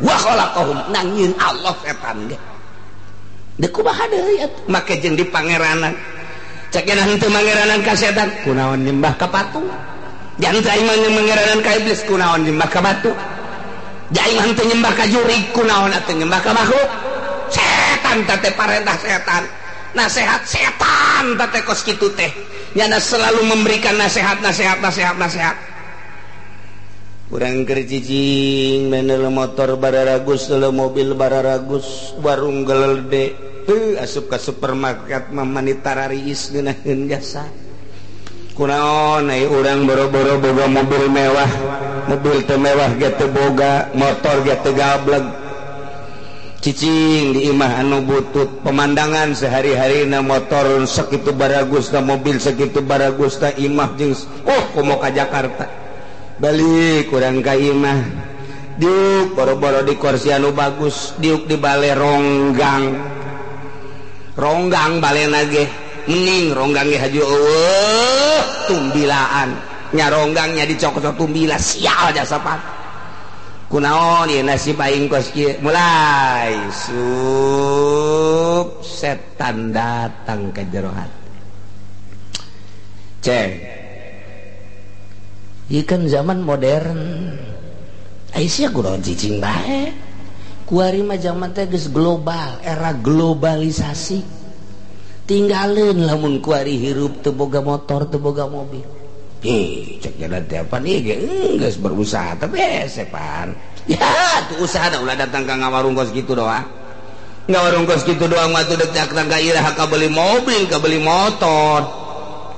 Wa khalaqahum nang nyieun Allah setan ge. Deuk kumaha deui atuh make jeung di pangeranan. Cek cenah henteu mangeranan ka setan, kunaon nyembah ka patung. Jangan aing mah mangeranan ka iblis, kunaon nyembah ka batu. Aing mah henteu nyembah ka jurig, kunaon atuh nyembah ka makhluk. Setan teh parentah setan. Nasihat setan teh kos kitu teh. Nyana selalu memberikan nasihat nasihat nasihat nasihat. Urang keur cicing menel motor bararagus, mobil bararagus, warung gelede. Asup ka supermarket mah manita rariis ngeunaheun jasa. Kunaon ai urang boro-boro boga mobil mewah, mobil teu mewah ge teu boga, motor ge teu gableg. Cicing di imah anu butut, pemandangan sehari-harina motor sakitu baragusna, mobil sakitu baragusna, imah jeung oh komo ka Jakarta. Balik urang ka imah. Diuk boro-boro di kursi anu bagus, diuk di bale ronggang. Ronggang balena ge mending ronggang ge haju eueuh tumbilaan nya ronggangnya dicokot tumbila sial jasa pan kunaon ieu nasib aing kos kieu mulai sup setan datang ke jero hati ceng ieu kan zaman modern ai sia kunaon cicing bae. Kuari mah zaman teh geus global, era globalisasi. Tinggalin lamun kuari hirup teu boga motor, teu boga mobil. Hih, cek jalan teh apa nih ge geus berusaha tapi hese pan. Ya, tuh usaha da ulah datang ka ngawarung kos kitu doang. Ngawarung kos kitu doang mah tuh dek datang ka iraha ka beli mobil, ka beli motor.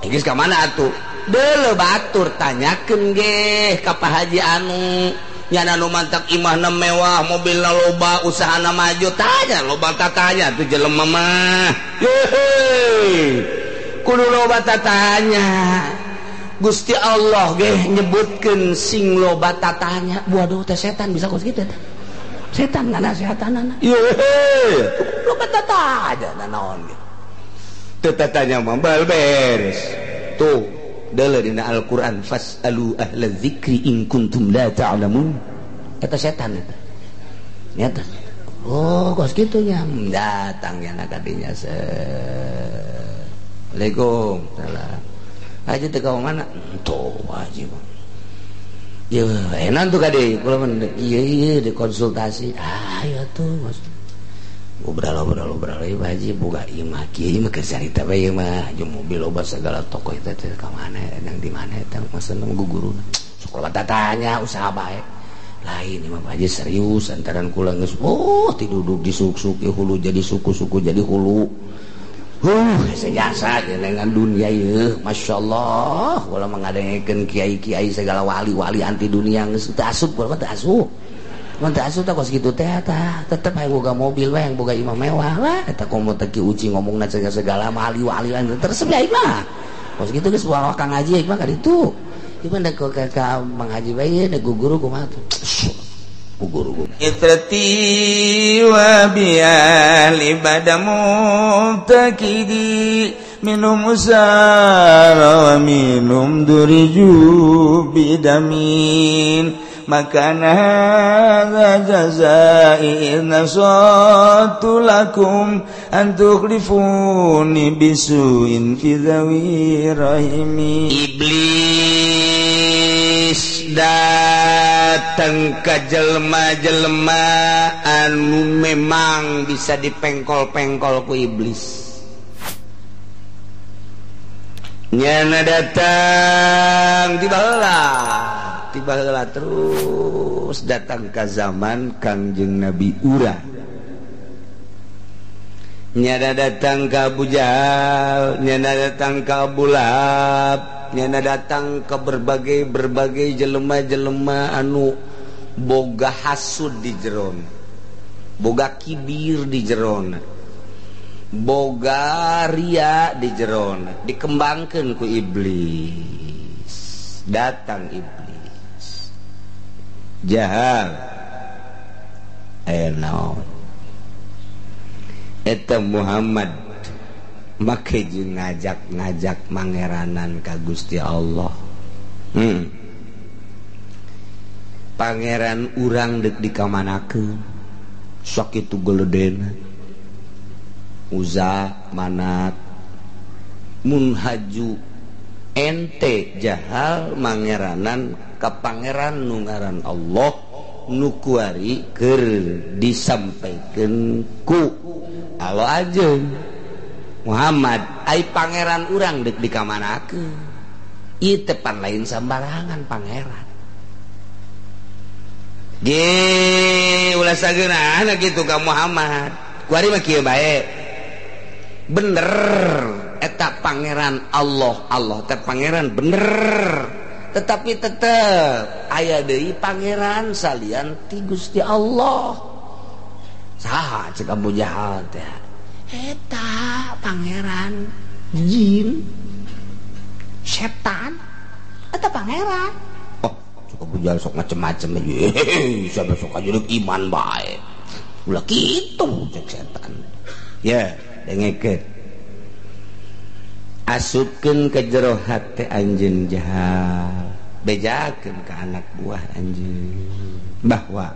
Geus ka mana atuh? Deuleu batur tanyakeun ge ka Pak Haji anu nyana nu mantak imahna mewah, mobilna loba, usahana maju, tanya loba tatanya tuh jelema mah. Yeay. Kudu loba tatanya. Gusti Allah ge nyebutkeun sing loba tatanya. Waduh teh setan bisa kos kitu teh. Setan nganasehatanana. Yeay. Loba tatanya naon ge. Teu tatanya mah bal beres. Tuh deuleu dina Al-Qur'an fasalu ahla dzikri in kuntum la ta'lamun. Eta setan eta. Nyata. Oh, kos kitu nya datang nya kadinya. Assalamualaikum. Salam. Haji teh ka mana? Tuh haji mah. Ye, enak tuh kade kula mah ieu ieu dikonsultasi. Ah, ya tuh Mas. Ngobrol-ngobrol ieu haji boga imah kieu mah keur carita bae ieu mah jeung mobil loba segala toko eta teh ka mana endang di mana eta mah seneng guguruna. Sekolah tatanya usaha bae. Lain imah haji serius antaran kula geus oh tiduduk disuk-suk hulu jadi suku-suku jadi hulu. Sejasa dengan dunia ieu masyaallah kula mengadengekeun kiai-kiai segala wali-wali anti dunia geus teu asup kula mah teu asup. Mun teu asup tah kos kitu teh tah tetep hayang boga mobil we hayang boga imah mewah lah eta komo teh Ki Uci ngomongna segala wali-wali terus aing mah. Kos kitu geus bawa Kang Haji aing mah ka ditu. Ieu mah da ka Mang Haji bae da guru kumaha tuh. Guru itrati wa biali badamu takidi minum usara wa minum duriju bidamin makana hadza jazai nasatu lakum an tukhlifuni bisuin fi dhawi rahimi. Iblis datang ke jelema-jelema anu memang bisa dipengkol-pengkol ku iblis. Nyana datang tiba heula terus datang ke zaman Kangjeng Nabi Ura. Nyana datang ke Abu Jahal, nyana datang ke Abu Lahab, nyana datang ke berbagai jelema-jelema anu boga hasud di jeron, boga kibir di jeron, boga ria di jeron, dikembangkan ku iblis. Datang iblis Jahal aya naon eta Muhammad make jeung ngajak-ngajak mangeranan ka Gusti Allah. Pangeran urang dek dikamanakeun sakitu geledena Uza Manat mun haju ente jahal mangeranan ka pangeran nu ngaran Allah nu kuari keur disampaikeun ku Allah ajeun Muhammad ai pangeran urang dek dikamanakeun ieu teh pan lain sambarangan pangeran ge ulah sageunahna kitu ka Muhammad kuari mah kieu bae bener eta pangeran Allah Allah teh pangeran bener tetapi tetep aya deui pangeran salian ti Gusti Allah saha cek Abu Jahal teh eta pangeran jin setan eta pangeran oh cek Abu Jahal sok macem-macem hehehe sok aja iman bae ulah kitu cek setan ya dengekeun asupkeun ke jero hate anjeun jahal bejakeun ka anak buah anjeun bahwa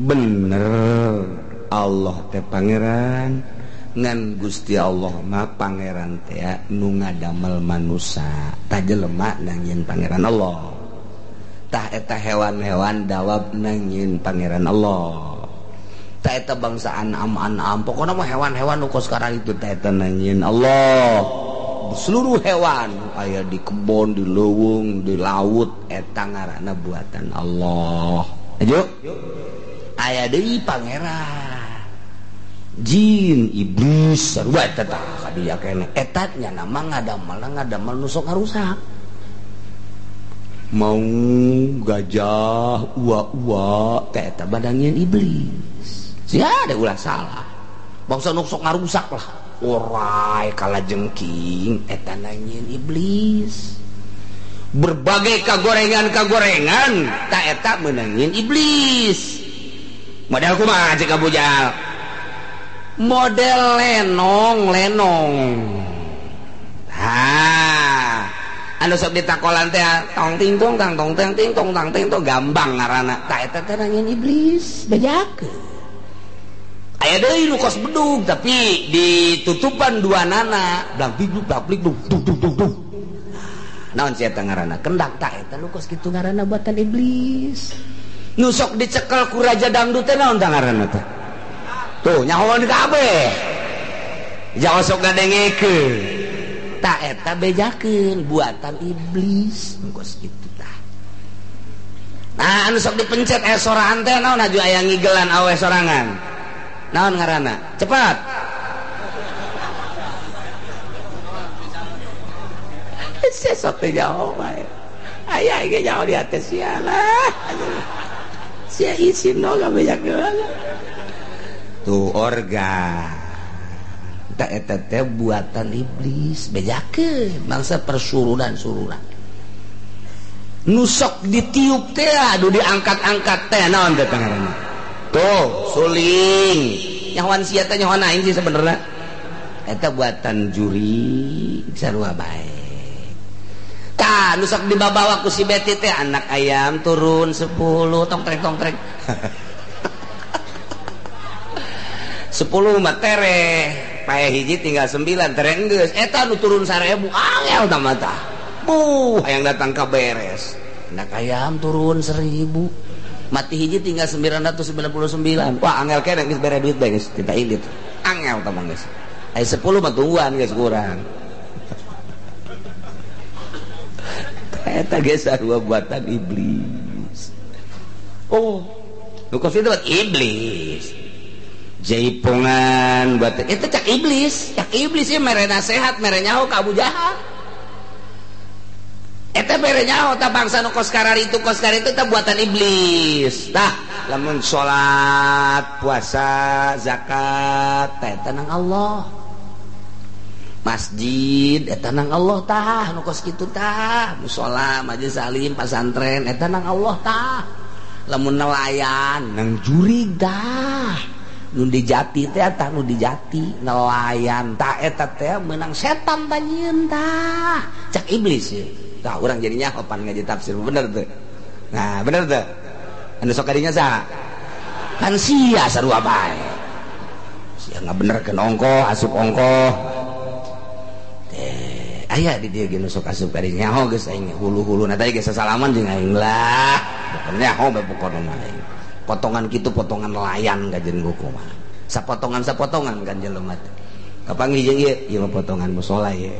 bener Allah teh pangeran ngan Gusti Allah mah pangeran teh nu ngadamel manusa tah jelema nangieun pangeran Allah tah eta hewan-hewan dawab nangieun pangeran Allah tah eta bangsa anam-anam pokona mah hewan-hewan nu kos sekarang itu tah eta nangieun Allah seluruh hewan aya di kebon di leuweung di laut eta ngaranna buatan Allah ayo aya deui pangeran jin iblis sarua eta tah kadieu keneh eta nya nama ngadamel nu sok ngarusak mau gajah ua-ua teh eta badangieun iblis sia ada ulah salah bangsa nu sok ngarusak lah orai kalajengking eta nangieun iblis berbagai kagorengan-kagorengan ta eta meunangieun iblis model kumaha cek Abu Jahal model lenong-lenong ha anu sok ditakolan teh tong ting tong tang tong ting ting tong tang ting tong gambang ngaranna ta eta teh nangieun iblis bejakeun aya deui nu kos bedug tapi ditutupan dua nana blang big blang big dung dung dung dung naon sia eta ngaranna kendak ta eta nu kos kitu ngaranna buatan iblis nu sok dicekel ku raja dangdut teh naon tah ngaranna teh tuh nyahoan kabeh jangan sok ngadengekeun ta eta bejakeun buatan iblis nu kos kitu tah nah anu sok dipencet aya soraan teh naon aju aya ngigelan awe sorangan naon ngaranna cepat sesok teh jauh bae aya ge jauh di atas sia lah sia isin no gabejakeun tuh organ tak eta teh buatan iblis bejakeun bangsa persurunan-surunan nu sok ditiup teh aduh diangkat-angkat teh naon teh ngaranna tuh suling nyahoan sia teh nyahoan aing sih sebenarnya eta buatan juri sarua bae tah nu sok dibabawa ku si Beti teh anak ayam turun 10 tong trek tong trek 10 mah tereh pae hiji tinggal 9 tereh geus eta nu turun 1000 angel tah mah tah buh hayang datang ka beres anak ayam turun 1000 mati hiji tinggal 999 wah angel keneh geus bere duit bae geus kita ilit angel tah mah geus aya 10 mah tungguan geus kurang eta geus sarua buatan iblis oh nu kos itu buat iblis jaipongan buat itu cak iblis ieu mere nasehat mere nyaho ka Abu Jahal eta mere nyaho tah bangsa nu kos kararitu tah buatan iblis tah lamun salat puasa zakat tah eta nang Allah masjid eta nang Allah tah nu kos kitu tah musala majelis salim pasantren eta nang Allah tah lamun nelayan nang jurig tah nu dijati teh tah nu dijati nelayan tah eta teh meunang setan tah nyieun tah cak iblis ye tah urang jadi nyaho pan ngaji tafsir bener teh Nah bener teu? Anu sok kadinya saha? Kan sia sarua bae. Sia ngabenerkeun ongkoh, asup ongkoh. Teh aya di dieu ge nu sok asup kadinya nyaho geus aing hulu-huluna teh geus sasalaman jeung aing lah. Pokona nyaho bae pokona mah aing. Potongan kitu potongan nelayan kajen kumaha. Sapotongan-sapotongan kan jelema teh. Kapanggih jeung ieu, ieu mah potongan musala ieu.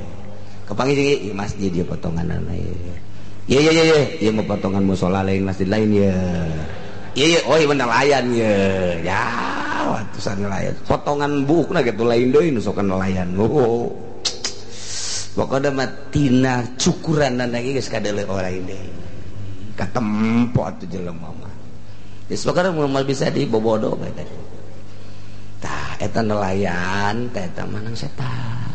Kapanggih jeung ieu, ieu masjid ieu potonganana ieu. Ieu ieu ieu ieu mah potongan musala lain masjid lain ieu. Ieu ieu oh ieu nelayan ieu. Ya, atusan nelayan. Potongan buukna kitu lain deui nu sok nelayan. Oh. Pokona mah tina cukuranana ge geus kadeuleu lain deui. Katempo atuh jelema mah. Geus pokona moal bisa dibobodo bae tadi. Tah eta nelayan teh eta manang setan.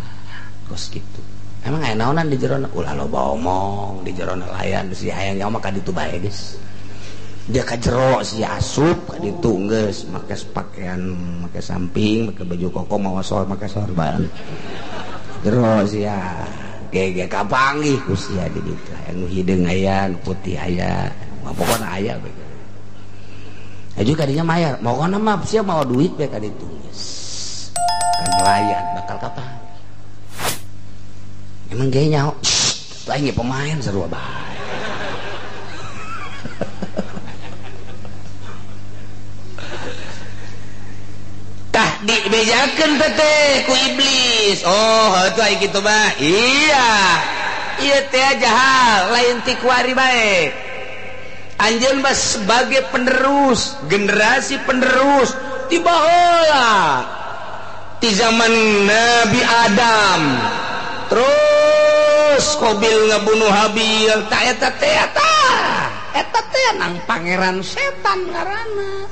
Kos kitu. Emang aya naonan di jero ulah loba omong di jero nelayan si hayang nyawa mah ka ditu bae geus. Dia ka jero si asup ka ditu geus make pakaian make samping make baju koko mawa sol make sorban. Jero sia ge kapanggih ku sia di ditu. Aya nu hideung aya nu putih aya. Pokona aya bae. Aju kadinya mayar, pokona mah sia mawa duit bae ka ditu geus. Kan nelayan bakal kapan? Emang ge nyaho, aing ge pemain sarua bae. Tah dibejakeun teh ku iblis. Oh, heuh aing kitu mah. Iya. Ieu teh jahal, lain ti kuari bae. Anjeun mah sebagai penerus, generasi penerus ti baheula. Ti zaman Nabi Adam. Terus Qabil ngabunuh Habil, ta eta teh tah. Eta teh nang pangeran setan ngaranna.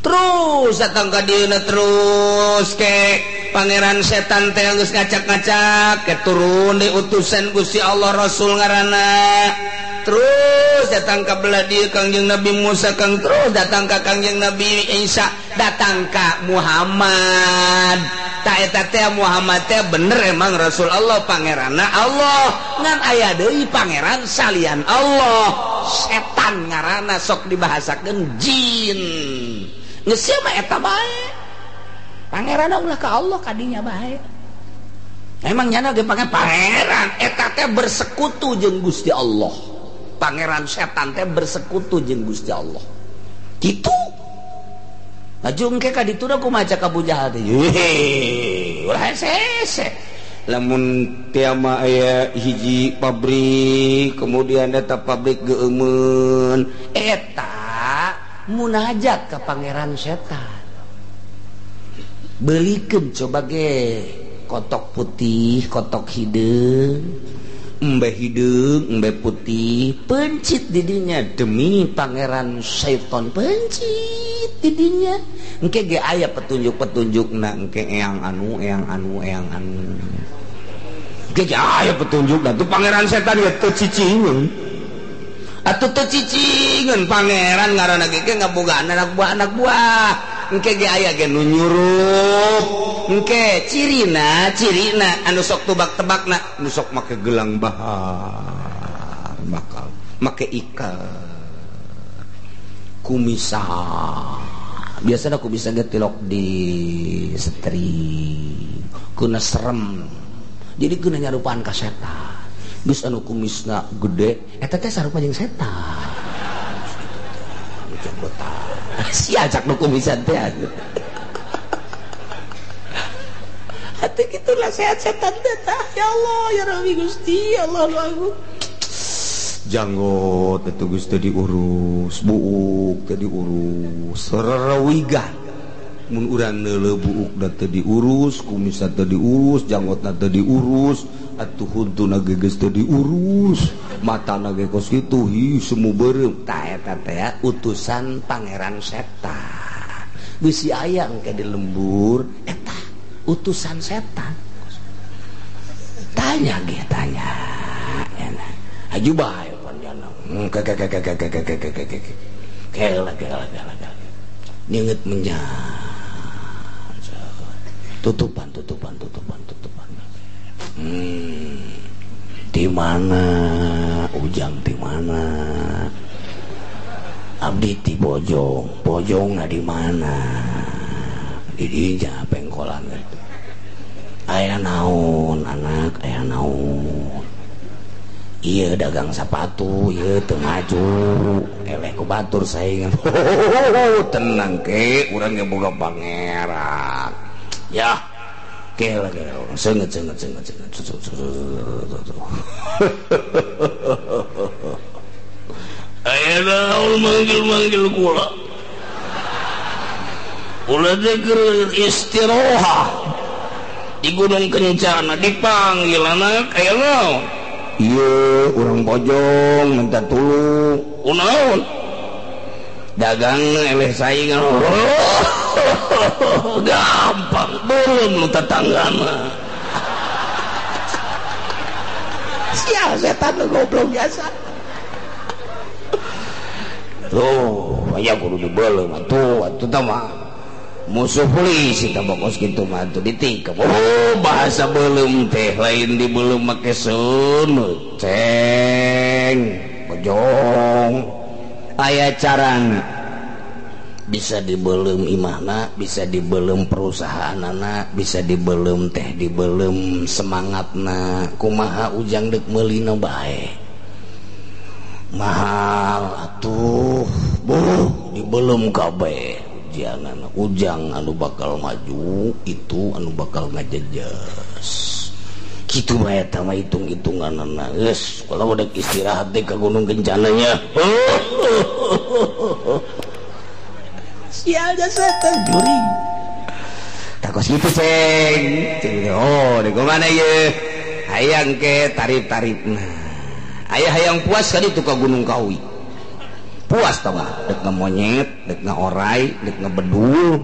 Terus datang ka dieuna terus ke pangeran setan teh geus ngacak-ngacak, ke turun deui utusan Gusti Allah Rasul ngaranna. Terus datang ka belah dieu Kangjeng Nabi Musa, kang terus datang ka Kangjeng Nabi Isa, datang ka Muhammad. Ta eta teh Muhammad teh bener emang Rasul Allah pangeranna Allah, ngan aya deui pangeran salian Allah, setan ngaranna sok dibahasakeun jin. Geus sia mah eta bae. Pangeranna ulah ka Allah kadinya bae. Emang nyana ge pangeran eta teh bersekutu jeung Gusti Allah. Pangeran setan teh bersekutu jeung Gusti Allah. Kitu. Laju engke ka ditu da kumaha cak Abu Jahal teh. Heuh, ulah hese. Lamun teh mah aya hiji pabrik, kemudian eta pabrik geueumeun, eta munajat ka pangeran setan. Belikeun coba ge kotok putih, kotok hideung, embe hideung, embe putih, pencit didinya demi pangeran setan, pencit didinya. Engke ge aya petunjuk-petunjukna engke eyang anu, eyang anu, eyang anu. Engke ge aya petunjukna tuh pangeran setan ge teu cicingeun. Atuh teu cicingeun pangeran ngaranna ge ngabogaan anak buah anak buah. Engke ge aya ge nu nyurup. Engke cirina, cirina anu sok tebak-tebakna, nu sok make gelang bahar, bakal make ikat. Kumisa. Biasana kumisa ge tilok di setri. Kuna serem. Jadi kuna nyarupaan ka setan. Geus anu kumisna gede, eta teh sarupa jeung setan. Sia cak nu kumisan teh. Hati kitu lah sehat setan teh. Ya Allah, ya Rabbi Gusti, Allah lu. Janggot teh geus teu diurus, buuk teu diurus, rerewigan. Mun urang neuleuh buukna teu diurus, kumisna teu diurus, janggotna teu diurus, atuh huntuna ge geus teu diurus, matana ge kos kitu, hi semu beureum. Tah eta teh utusan pangeran setan. Bisi aya engke di lembur eta utusan setan. Tanya ge tanya. Enak. Aju bae panjana. Ke ke ke ke ke ke ke ke ke. Kela kela kela. Ninget menyan. Tutupan tutupan tutupan tutupan. Di mana ujang di mana? Abdi ti Bojong, Bojong di mana? Di dinya pengkolan gitu. Aya naon anak, aya naon. Iya dagang sepatu, iya teu maju, eleh ku batur saingan. Tenang ke, urang ge boga pangeran. Ya, ke lagi seungeut seungeut seungeut seungeut. Aya naon manggil-manggil kula. Kula teh keur istirohah di Gunung Kencana dipanggil anak aya naon? Ieu urang Bojong minta tulung. Kunaon? Dagang eleh saingan. Gampang belum nu tetanggana. Sial setan goblok biasa. Tuh, aya kudu dibeuleum atuh, atuh tah mah musuh polisi tah bokos kitu mah atuh ditikep. Oh, bahasa beuleum teh lain dibeuleum make seuneu, ceng, bojong. Aya carana. Bisa dibeuleum imahna, bisa dibeuleum perusahaanana, bisa dibeuleum teh dibeuleum semangatna. Kumaha ujang deuk meulina bae. Mahal atuh buh dibelum kabeh ujangan ujang anu bakal maju itu anu bakal ngajejes kitu bae eta mah hitung-hitunganna geus kalau udah istirahat teh ka Gunung Kencananya. Sial setan juring takos kitu ceng oh di mana ieu hayang ke tarif-tarifna. Ayah hayang puas kali itu ke Gunung Kawi. Puas tau mah, dek ngemonyet, dek ngeorai, dek ngebedul.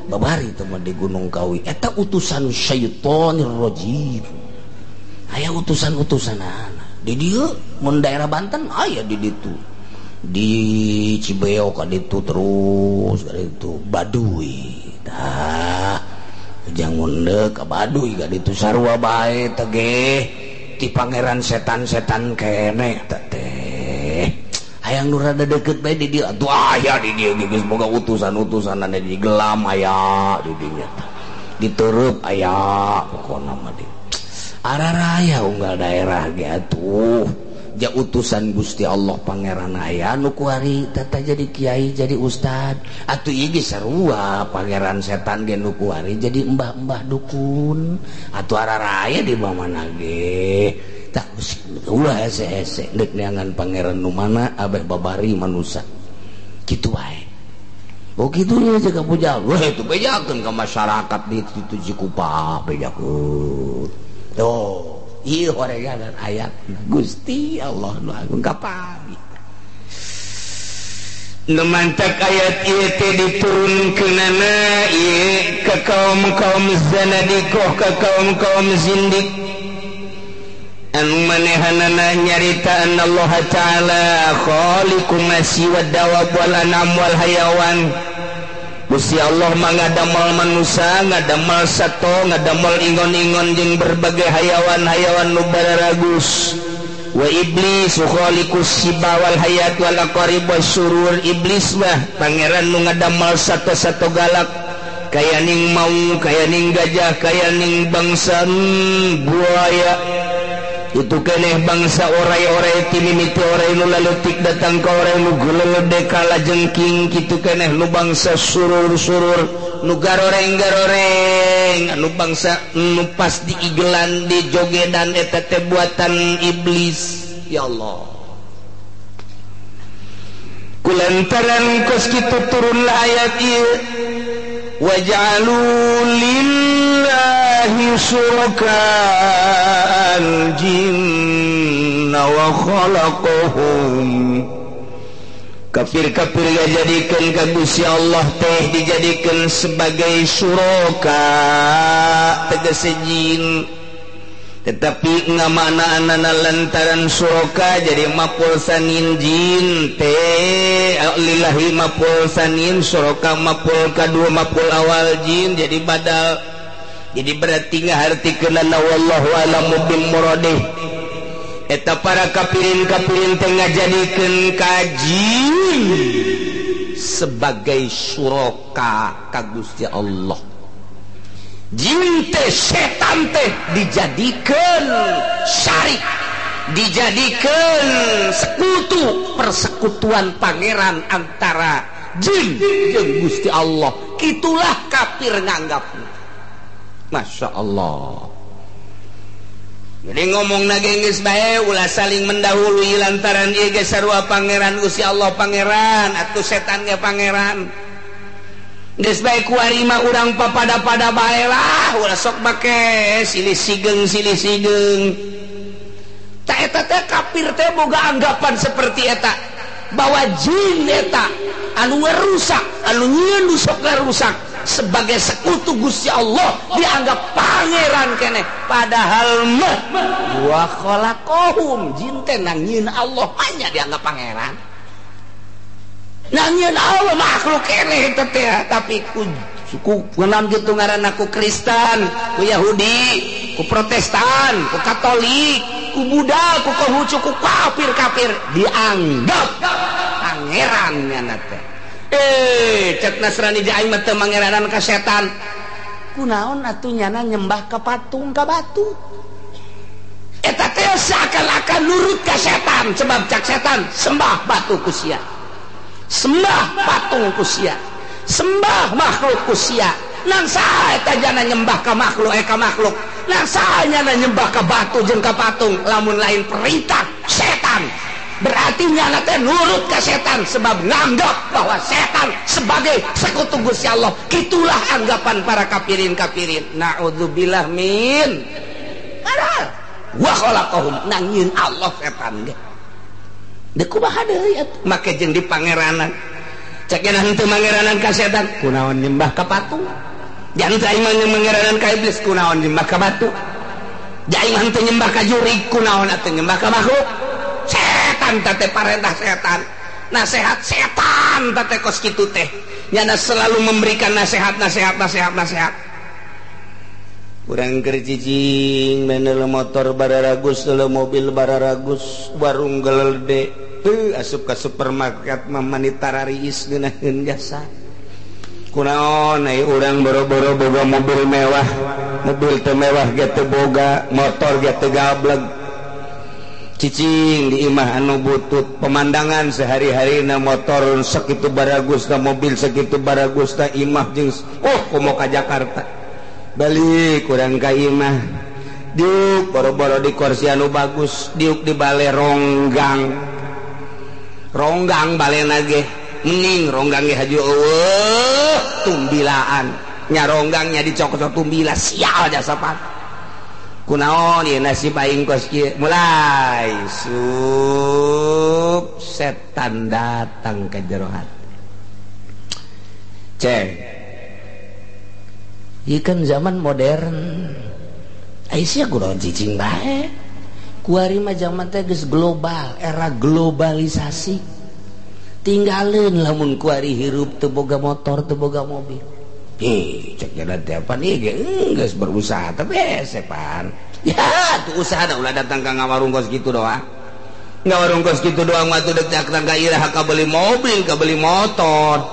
Babari teu mah di Gunung Kawi. Eta utusan syaitonir rajim. Aya utusan-utusanana. Di dieu mun daerah Banten aya di ditu. Di Cibeo ka ditu terus ka ditu Baduy. Tah, ujang mun deuk ka Baduy ka ditu sarua bae teh ge. Ti pangeran setan-setan kene teh hayang nu rada deukeut bae di dieu atuh aya di dieu geus boga utusan-utusanana di gelam aya di dinya ditereup aya pokona mah di araraya unggal daerah ge atuh ja utusan Gusti Allah pangeran aya nu kuari tata jadi kiai jadi ustad atuh ieu ge sarua pangeran setan ge nu kuari jadi embah-embah dukun atuh araraya di mana ge tah ulah hese-hese deuk neangan pangeran nu mana abeh babari manusa kitu wae. Oh kitu nya jaga puja weh itu bejakeun ka masyarakat di ditu Cikupa bejakeun. Tuh ieu horegan ayat Gusti Allah nu agung kapami. Nu mantak ayat ieu teh diturunkeunana ieu ka kaum-kaum zanadiqah ka kaum-kaum zindik anu manehanana nyarita Allah Ta'ala khaliqu masi wad dawab wal anam wal hayawan. Gusti Allah mah ngadamel manusa, ngadamel sato, ngadamel ingon-ingon jeung berbagai hayawan-hayawan nu bararagus. Wa iblis khaliqus siba wal hayat wal aqarib wasyurur. Iblis mah pangeran nu ngadamel sato-sato galak kaya ning maung, kaya ning gajah, kaya ning bangsa buaya. Itu keneh bangsa orai-orai timimiti orai nu lalutik datang ka orai nu gulelede kalajengking kitu keneh nu bangsa surur-surur nu garoreng-garoreng anu bangsa nu pas diigelan dijogedan eta teh buatan iblis. Ya Allah, kulantaran kos kitu turunlah ayat ieu waj'alu lillahi syuraka al-jinna wa khalaqahum. Kafir-kafir dijadikan ka Gusti Allah teh dijadikan sebagai syuraka tegese jin, tetapi ngamaknaanana lantaran syuraka jadi mapul sanin jin teh lillahi mapul sanin syuraka mapul kadua mapul awal jin jadi badal. Jadi berarti ngahartikeunana wallahu alamu bil muradih. Eta para kapirin-kapirin teh ngajadikeun ka jin sebagai syuraka ka Gusti Allah. Jin teh setan teh dijadikeun syarik, dijadikeun sekutu, persekutuan pangeran antara jin jeung Gusti Allah. Kitulah kafir nganggapna. Masya Allah. Jadi ngomong nage geus bae ulah saling mendahului lantaran ieu geus sarua pangeran Gusti Allah pangeran atuh setan ge pangeran. Geus bae kuari mah urang papada-pada bae lah, ulah sok make silih sigeng silih sigeng. Ta eta teh kafir teh boga anggapan seperti eta bahwa jin eta anu ngarusak, anu nyieun nu sok ngarusak sebagai sekutu Gusti Allah dianggap pangeran keneh, padahal mah wa khalaqahum jin teh nangieun Allah hanya dianggap pangeran. Nangieun Allah makhluk keneh eta teh, tapi ku kunaon kitu ngaranna ku Kristen, ku Yahudi, ku Protestan, ku Katolik, ku Buddha, ku Konghucu, ku kafir-kafir dianggap pangeran nyana teh. Cek Nasrani di aing mah teu mangeranan ka setan. Kunaon atuh nyana nyembah ka patung ka batu. Eta teh seakan-akan nurut ka setan, sebab cak setan sembah batu ku sia. Sembah patung ku sia. Sembah makhluk ku sia. Nang saha eta jana nyembah ka makhluk ka makhluk. Nang saha nyana nyembah ka batu jeung ka patung lamun lain perintah setan. Berarti nyana teh nurut ke setan sebab nganggap bahwa setan sebagai sekutu Gusti Allah. Itulah anggapan para kafirin-kafirin. Na'udzubillah min. Padahal wa khalaqahum nangieun Allah setan ge. Deuk kumaha deui atuh make jeung di pangeranan. Cek nya henteu mangeranan ka setan, kunaon nyembah ka patung. Jangan aing mah mangeranan ka iblis, kunaon nyembah ka batu. Aing mah henteu nyembah ka jurig, kunaon atuh nyembah ka makhluk. Setan teh parentah setan, nasihat setan teh kos kitu teh nyana selalu memberikan nasihat nasihat nasihat nasihat. Urang keur cicing menel motor bararagus, deuleu mobil bararagus, warung gelede teu asup ka supermarket mah manita rariis ngeunaheun jasa. Kunaon ai urang boro-boro boga mobil mewah, mobil teu mewah ge teu boga, motor ge teu gableg. Cicing di imah anu butut pemandangan sehari-hari na motor segitu baragus na mobil segitu baragus na imah jeung oh komo ka Jakarta balik kurang ka imah diuk boro-boro di kursi anu bagus diuk di bale ronggang ronggang balena ge mending ronggang ge haju eueuh tumbilaan nya ronggangnya dicokot tumbila sial jasa pan. Kunaon ieu nasib aing kos kieu mulai sup setan datang ke jero hati. Ceng ieu kan zaman modern ai sia kunaon cicing bae kuari mah zaman teh geus global, era globalisasi. Tinggalin lamun kuari hirup teu boga motor teu boga mobil. Ih, cek jalan tiapan ieu ge geus berusaha tapi sepan. Ya, tuh usaha da ulah datang ka ngawarung kos kitu doang. Ngawarung kos kitu doang mah tuh deuk datang ka iraha ka beli mobil, ka beli motor.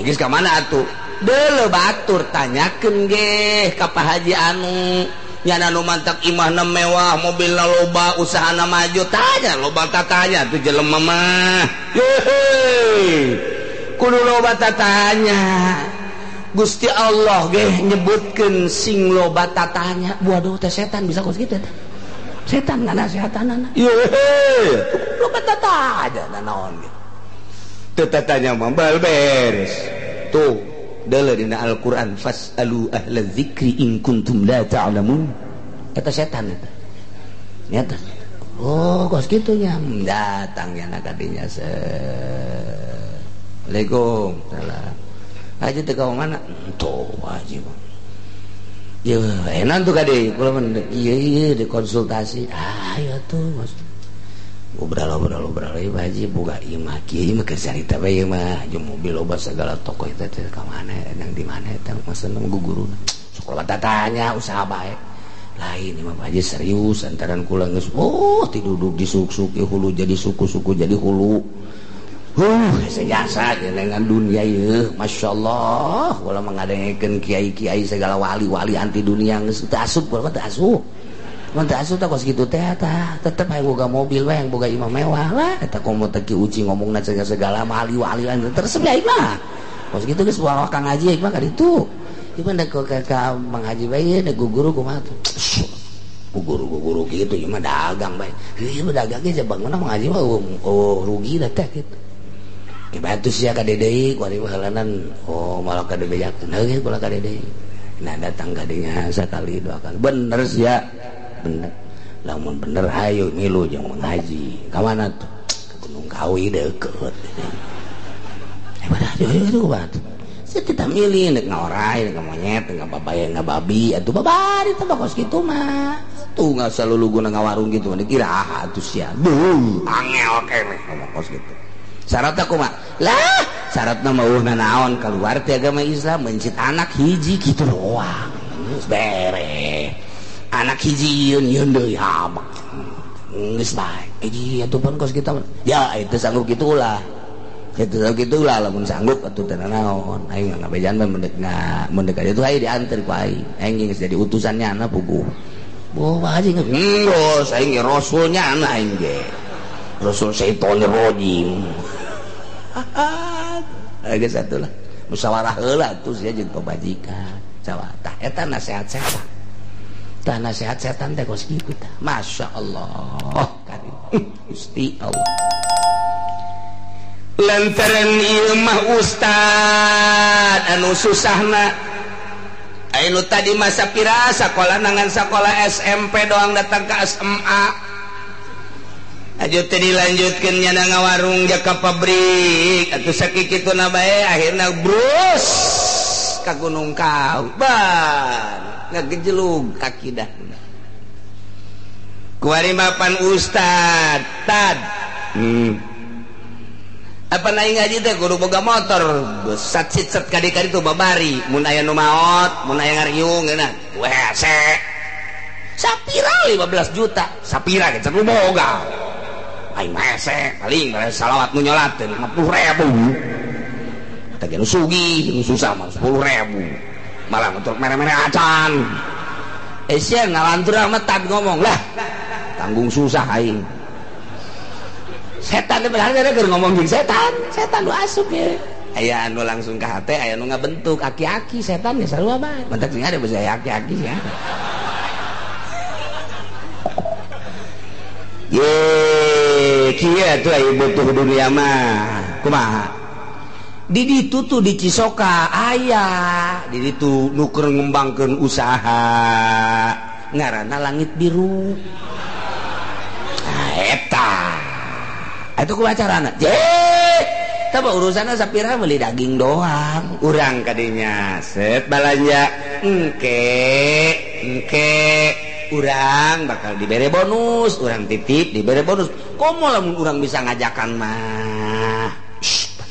Geus ka mana atuh? Deuleu batur tanyakeun ge ka Pak Haji anu nyana nu mantak imahna mewah, mobilna loba, usahana maju, tanya loba tatanya tuh jelema mah. Heuh. Kudu loba tatanya. Gusti Allah ge nyebutkeun sing loba tatanya. Waduh teh setan bisa kos kitu teh. Setan nganasehatanana. Yehe, loba tatanya naon ge. Teu tatanya mah bal beres. Tuh, deuleu dina Al-Qur'an fasalu ahla dzikri in kuntum la ta'lamun. Eta setan eta. Nyata. Oh, kos kitu nya datang nya kadinya. Assalamualaikum. Salam. Haji teh ka mana? Tuh haji mah. Ya enak tuh kade, kula mah ieu ieu dikonsultasi. Ah ya tuh mas. Ngobrol-ngobrol ieu haji boga ieu mah kieu ieu mah keur carita bae ieu mah jeung mobil loba segala toko eta teh ka mana nang di mana eta maksudna guguruna. Sok loba tatanya usaha bae. Lain imam haji serius antaran kula geus oh tiduduk di suk-suk hulu jadi suku-suku jadi hulu. Sejasa dengan dunia ieu masyaallah kula mengadengekeun kiai-kiai segala wali-wali anti dunia geus teu asup kula mah teu asup. Mun teu asup tah kos kitu teh tah tetep hayang boga mobil we hayang boga imah mewah lah eta komo teh Ki Uci ngomongna segala wali-wali teresep aing mah. Kos kitu geus bawa Kang Haji aing mah ka ditu. Ieu mah ka Mang Haji bae da guru kumaha tuh. Guru-guru gitu ieu mah dagang bae. Ieu mah dagang ge bangunna Mang Haji mah oh rugi da teh kitu. Bantu sia ka deui ku ari halanan oh malah ka debejakeun heuh kula ka deui. Nah datang ka dinya sakali dua kali bener sia bener lamun bener hayu milu jeung Mang Haji ka mana tuh ka Gunung Kawi deukeut. Pada hayu itu kumaha sia teh milih nek ngaorai nek monyet nek babaya ngababi atuh babari teh kos kitu mah tuh ngasaluluguna ngawarung kitu mah dikira atuh sia beuh angel keneh ngomong kos kitu. Syaratna kumaha? Lah, syaratna mah eueuh naon keluar ti agama Islam mencit anak hiji kitu doang. Geus beres. Anak hiji yeun yeun deui habak. Geus bae. Hiji atuh pun kos kita. Ya itu sanggup kitu ulah. Itu kitu ulah lamun sanggup atuh teu naon. Aing ngabejan mah mendek mendek aja tuh hayu dianter ku aing. Aing geus jadi utusannya anak puguh. Boh haji geus aing ge rasulnya anak aing ge. Rasul syaitonir rajim. Geus atuh lah. Musyawarah heula atuh sia jeung pamajikan. Tah eta nasihat setan. Tah nasihat setan teh kos kitu tah. Masyaallah karim. Gusti Allah. Lantaran ieu mah ustad anu susahna. Anu tadi masa pira sakola nangan sakola SMP doang datang ke SMA. Aja teh dilanjutkeun nyana ngawarung jaka pabrik atuh sakikituna bae akhirna brus ka Gunung Kawi ban ngagejelug akidahna kuari mapan ustad tad apa naik ngaji teh kudu boga motor sat sit sat kadi-kadi tuh babari mun aya nu maot mun aya ngariung geuna wese sapira 15 juta sapira ge can boga aing mese paling salawat nu nyolateun 50.000 teh nu sugih nu susah mah 10.000 malah untuk mere-mere acan sia ngalantur amat tad ngomong lah tanggung susah aing setan teh bener keur ngomong jeung setan setan nu asup ye aya anu langsung ka hate aya nu ngabentuk aki-aki setan ge sarua bae mentak sing ada basa aki-aki sia. Ye, kieu atuh aya butuh dunia mah. Kumaha? Di ditu tuh di Cisoka aya, di ditu nu keur ngembangkeun usaha ngaranna Langit Biru. Nah, eta. Atuh kumaha carana? Je, tah urusanna sapira meuli daging doang. Urang kadinya set balanja engke engke urang bakal dibere bonus, urang titip dibere bonus. Komo lamun urang bisa ngajakan mah.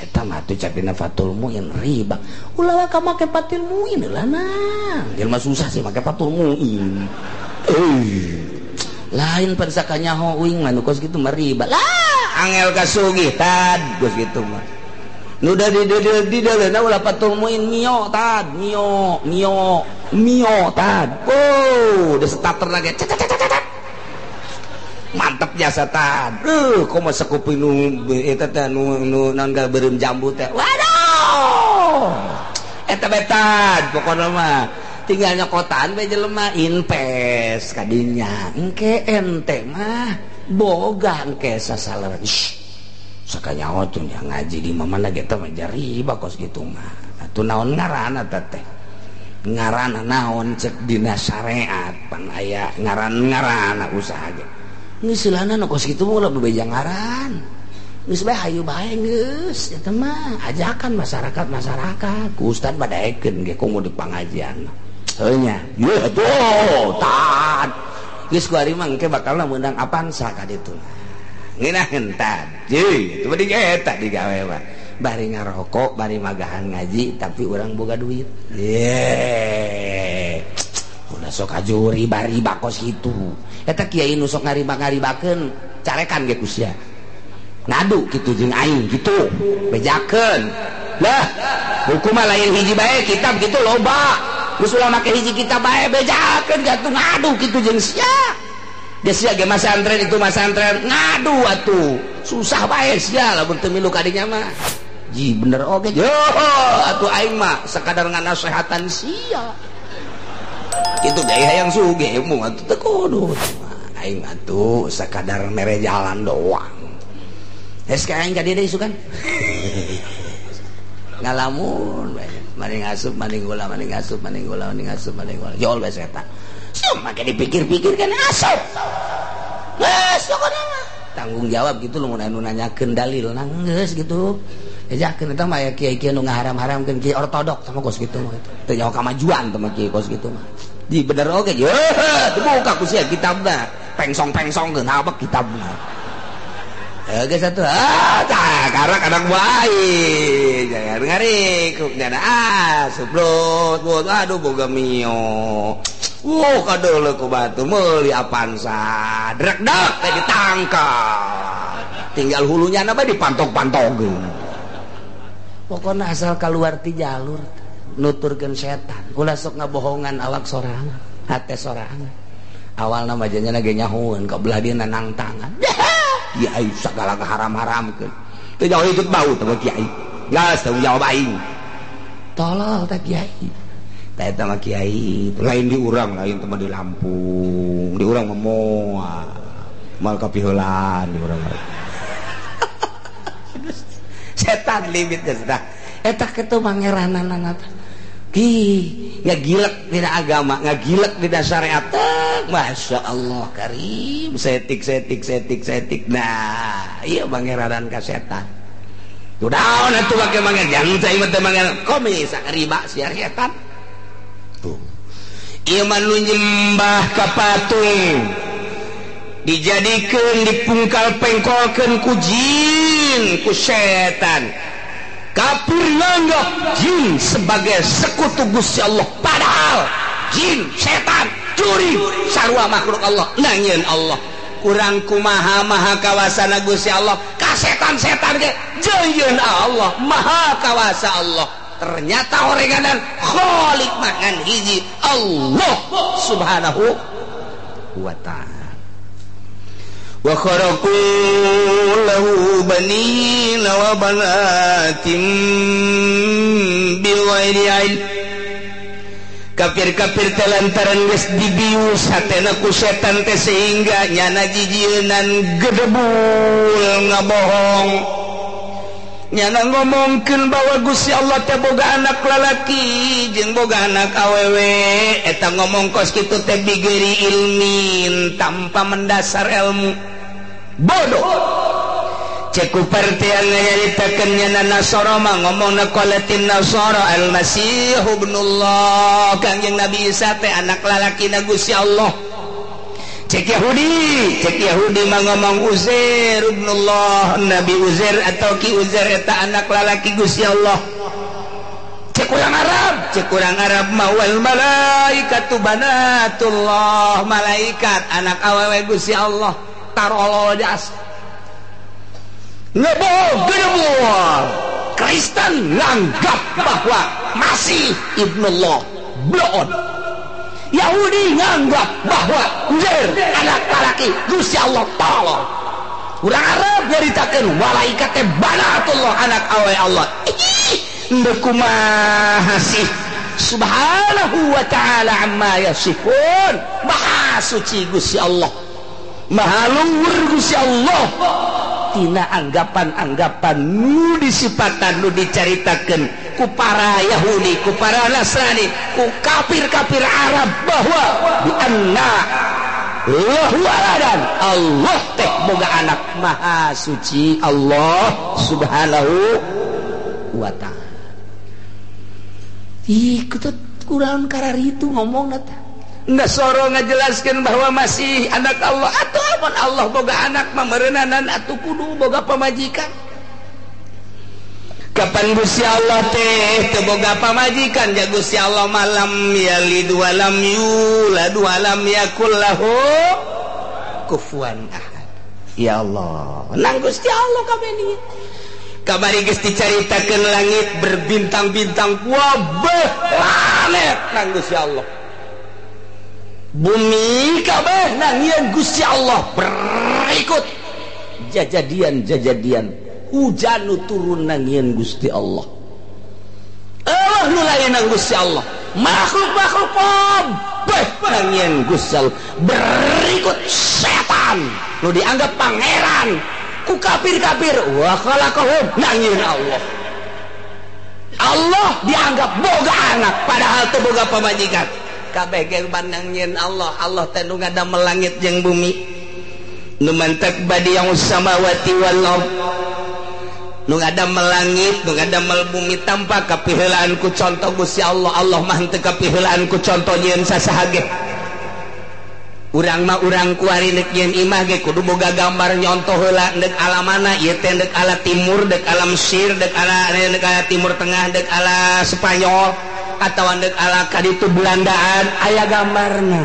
Eta mah tuh capina fatul muin riba. Ulah ka make fatul muin lah nah. Jelema susah sih make fatul muin. Lain pan sakanyaho uing mah nu kos kitu mah riba. Lah angel kasugih tad kos kitu mah. Nu da di di ulah fatul muin mio tad, mio, mio. Mio tad. Oh, udah starter lagi. Mantep jasa tad. Komo sakuping nu eta teh nu naon beureum jambu teh. Waduh. Eta bae tad pokona mah. Tinggal nyokotan bae jelema invest kadinya. Engke ente mah boga engke sasalar. Sakanyaho tuh ngaji di mana ge teh mah riba kos kitu mah. Atuh naon ngaranna teh? Ngaran naon cek dina syariat pan aya ngaran-ngaran usaha ge geus silana nu kos kitu mah ulah bebeja ngaran geus bae hayu bae geus eta mah ajakan masyarakat-masyarakat ku ustad badaekeun ge komo di pangajian heuh nya ye atuh tad geus ku ari mah engke bakalna meunang Avanza ka ditu ngeunaheun tad ye itu mah eta digawe mah bari ngarokok bari magahan ngaji tapi urang boga duit ye ulah Ulah sok aju riba-riba kos kitu. Eta kiai nu sok ngariba-ngaribakeun carekan ge ku sia. Ngadu kitu jeung aing kitu, bejakeun. Lah, hukum mah lain hiji bae kitab kitu loba. Geus ulah make hiji kitab bae bejakeun atuh ngadu kitu jeung sia. Geus sia ge masantren itu masantren ngadu atuh. Susah bae sia lamun teu milu ka dinya mah. Ji bener oge. Yo atuh aing mah sakadar nganasehatan sia. Kitu gaya hayang sugih mung atuh teu kudu. Aing atuh sakadar mere jalan doang. Geus ka aing ka dieu deui sugan. Ngalamun bae. Maning asup maning gula maning asup maning gula maning asup maning gula. Jol bae setan. Sieu make dipikir-pikir kan asup. Geus pokona mah. Tanggung jawab gitu lamun anu nanyakeun dalil geus gitu. Ejakeun eta mah aya kiai-kiai nu ngaharam-haramkeun kiai ortodok sama kos kitu mah teu nyaho kamajuan teh mah kiai kos kitu mah. Di bener oge ye dibuka ku sia kitabna pengsong-pengsongkeun habek kitabna. Geus atuh ah tah karena kadang bae jangan ngarikuk nyana ah suplot aduh boga mio. Wuh kadeuleu ku batu meuli Avanza drek-dek teh ditangkap. Tinggal hulunya na bae dipantok-pantogkeun. Pokoknya asal keluar ti jalur nuturkeun setan ulah sok ngabohongan awak sorangan hate sorangan awalna mah janyana ge nyahoeun ka belah dieu nanang tangan kiai sagala haram-haramkeun teu jauh ikut bau teh kiai geus tanggung jawab aing tolol teh kiai teh eta mah kiai lain di urang lain teh mah di Lampung di urang mah moal moal kapiheulaan di urang mah. Setan limit geus dah eta kitu mangerananana ki ngagilek dina agama ngagilek dina syariat Masya Allah karim setik setik setik setik nah ieu mangeranan ka setan tuh daun atuh make manger jangan cai mah teh manger komis riba sia setan tuh ieu mah nu nyembah ka patung dijadikeun dipungkal pengkolkeun ku jin ku setan. Kafir nganggap jin sebagai sekutu Gusti Allah padahal jin setan curi sarua makhluk Allah nangieun Allah kurang kumaha maha kawasana Gusti Allah ka setan-setan ge jeuyeun Allah maha kawasa Allah ternyata orenganan khalik mangan hiji Allah subhanahu wa ta'ala. Wa kharaqu lahu banina wa banatin bighairi ilm. Kafir-kafir teh lantaran geus dibius hatena ku setan teh sehingga nyana jijieunan gedebul ngabohong. Nyana ngomongkeun bahwa Gusti Allah teh boga anak lalaki jeung boga anak awewe eta ngomong kos kitu teh bigeri ilmin tanpa mendasar ilmu bodoh. Cek kupartian nyaritakeun nyana Nasara mah ngomongna qalatin Nasara al-Masih ibnullah Kangjeng Nabi Isa teh anak lalakina Gusti Allah. Cek Yahudi mah ngomong Uzair ibnullah Nabi Uzair atau Ki Uzair eta anak lalaki Gusti Allah. Cek urang Arab mah wal malaikatu banatullah malaikat anak awewe Gusti Allah tarolol jas ngebohong gedebul. Kristen nganggap bahwa Masih ibnullah bloon. Yahudi nganggap bahwa Uzair anak lalaki Gusti Allah tolong. Urang Arab nyaritakeun malaikat teh banatullah anak awe Allah. Ih, ndeu kumaha sih? Subhanahu wa ta'ala amma yasifun. Maha suci Gusti Allah. Maha luhur Gusti Allah. Tina anggapan-anggapan nu disipatan nu dicaritakeun ku para Yahudi, ku para Nasrani, ku kafir-kafir Arab bahwa bi anna lahu waladan Allah teh boga anak. Maha suci Allah subhanahu wa ta'ala. Ih, kutut kurang kararitu ngomongna teh. Nasoro ngajelaskeun bahwa masih anak Allah atuh amun Allah boga anak mah meureunana atuh kudu boga pamajikan. Kapan Gusti Allah teh teu boga pamajikan ja Gusti Allah malam yalid walam yulad walam yakul lahu kufuwan ahad. Ya Allah, nang Gusti Allah kabeh ieu. Kabari geus dicaritakeun langit berbintang-bintang wabeh planet nang Gusti Allah. Bumi kabeh nang yeun Gusti Allah berikut jajadian-jajadian hujan nu turun nang yeun Gusti Allah. Allah nu lain nang Gusti Allah. Makhluk-makhluk kabeh nang yeun Gusti Allah. Berikut setan nu dianggap pangeran ku kafir-kafir wa khalaqahum nang yeun Allah. Allah dianggap boga anak padahal teu boga pamajikan. Kabeh ge nang yeun Allah. Allah teh nu ngadamel langit jeung bumi. Nu mantak badi'us samawati wal ardh. Nu ngadamel langit, nu ngadamel bumi tanpa kapiheulaan ku contoh Gusti Allah. Allah mah henteu kapiheulaan ku contoh nyieun sasaha ge. Urang mah urang kuari neuk nyieun imah ge kudu boga gambar nyontoh heula neuk ala mana ieu teh, neuk ala timur, deuk ala Mesir, deuk ala Timur Tengah, deuk ala Spanyol atawa deuk ala kaditu Belandaan, aya gambarna.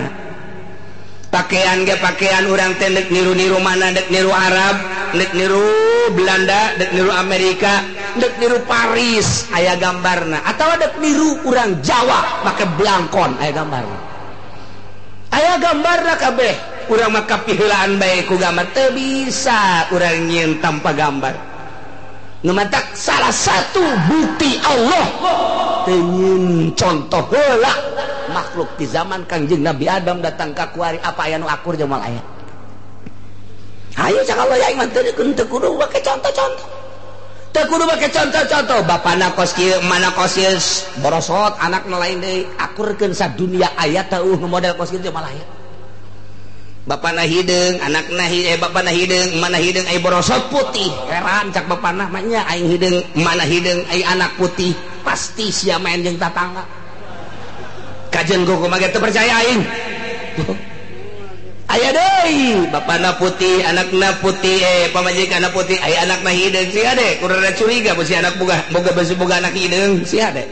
Pakaian ge pakaian urang teh deuk niru-niru mana, deuk niru Arab, deuk niru Belanda, dek niru Amerika, dek niru Paris, aya gambarna. Atau dek niru urang Jawa make blangkon, aya gambarna. Aya gambarna kabeh. Urang mah kapiheulaan bae ku gambar, teu bisa urang nyieun tanpa gambar. Nu matak salah satu bukti Allah teu nyieun contoh heula makhluk di zaman Kangjeng Nabi Adam datang ka kuari apa aya nu akur jeung moal aya. Ayo cak Allah ya iman teu kudu make contoh-contoh. Teu kudu make contoh-contoh. Bapana kos kieu, mana kos ieu borosot, anakna lain deui. Akurkeun sadunia aya teu model kos kieu malah aya. Bapana hideung, anakna bapana hideung, mana hideung ai borosot putih. Heran cak bapana mah nya aing hideung, mana hideung ai anak putih. Pasti sia main jeung tatangga. Kajen kumaha ge teu percaya aing. Aya deui bapana putih, anakna putih, pamajikanna putih, aya anakna hideung sia de, kurang curiga beusi anak boga boga beusi boga anak hideung sia de.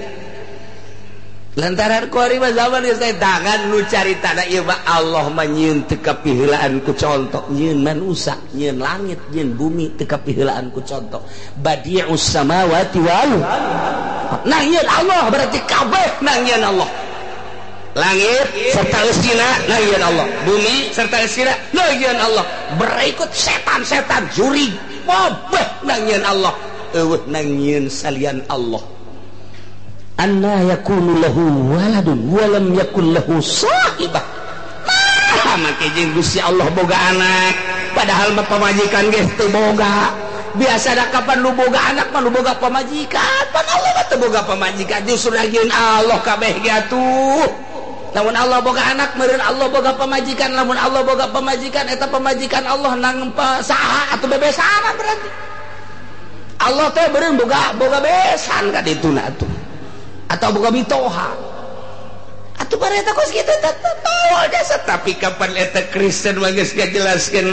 Lantaran kuari mah zaman geus teh tangan nu caritana ieu mah Allah mah nyieun teu kapiheulaan ku contoh, nyieun manusa, nyieun langit, nyieun bumi teu kapiheulaan ku contoh. Badi'us samawati wal ardh. Nah nyieun Allah berarti kabeh nang nyieun Allah. Langit serta eusina nangieun Allah, bumi serta eusina nangieun Allah. Berikut setan-setan jurig kabeh nangieun Allah. Eueuh nangieun salian Allah. Anna yakunu lahu waladun wa lam yakul lahu sahibah. Nah, make jeung Gusti Allah boga anak, padahal mah pamajikan geus teu boga. Biasa da kapan lu boga anak mah lu boga pamajikan, pan Allah mah teu boga pamajikan, justru nangieun Allah kabeh ge atuh. Lamun Allah boga anak meureun Allah boga pamajikan, lamun Allah boga pamajikan eta pamajikan Allah nang saha atuh bebesanan berarti. Allah teh meureun boga boga besan ka dituna atuh. Atau boga mitoha. Atuh bare eta kos kitu tetep jasa, tapi kapan eta Kristen mah geus ngajelaskeun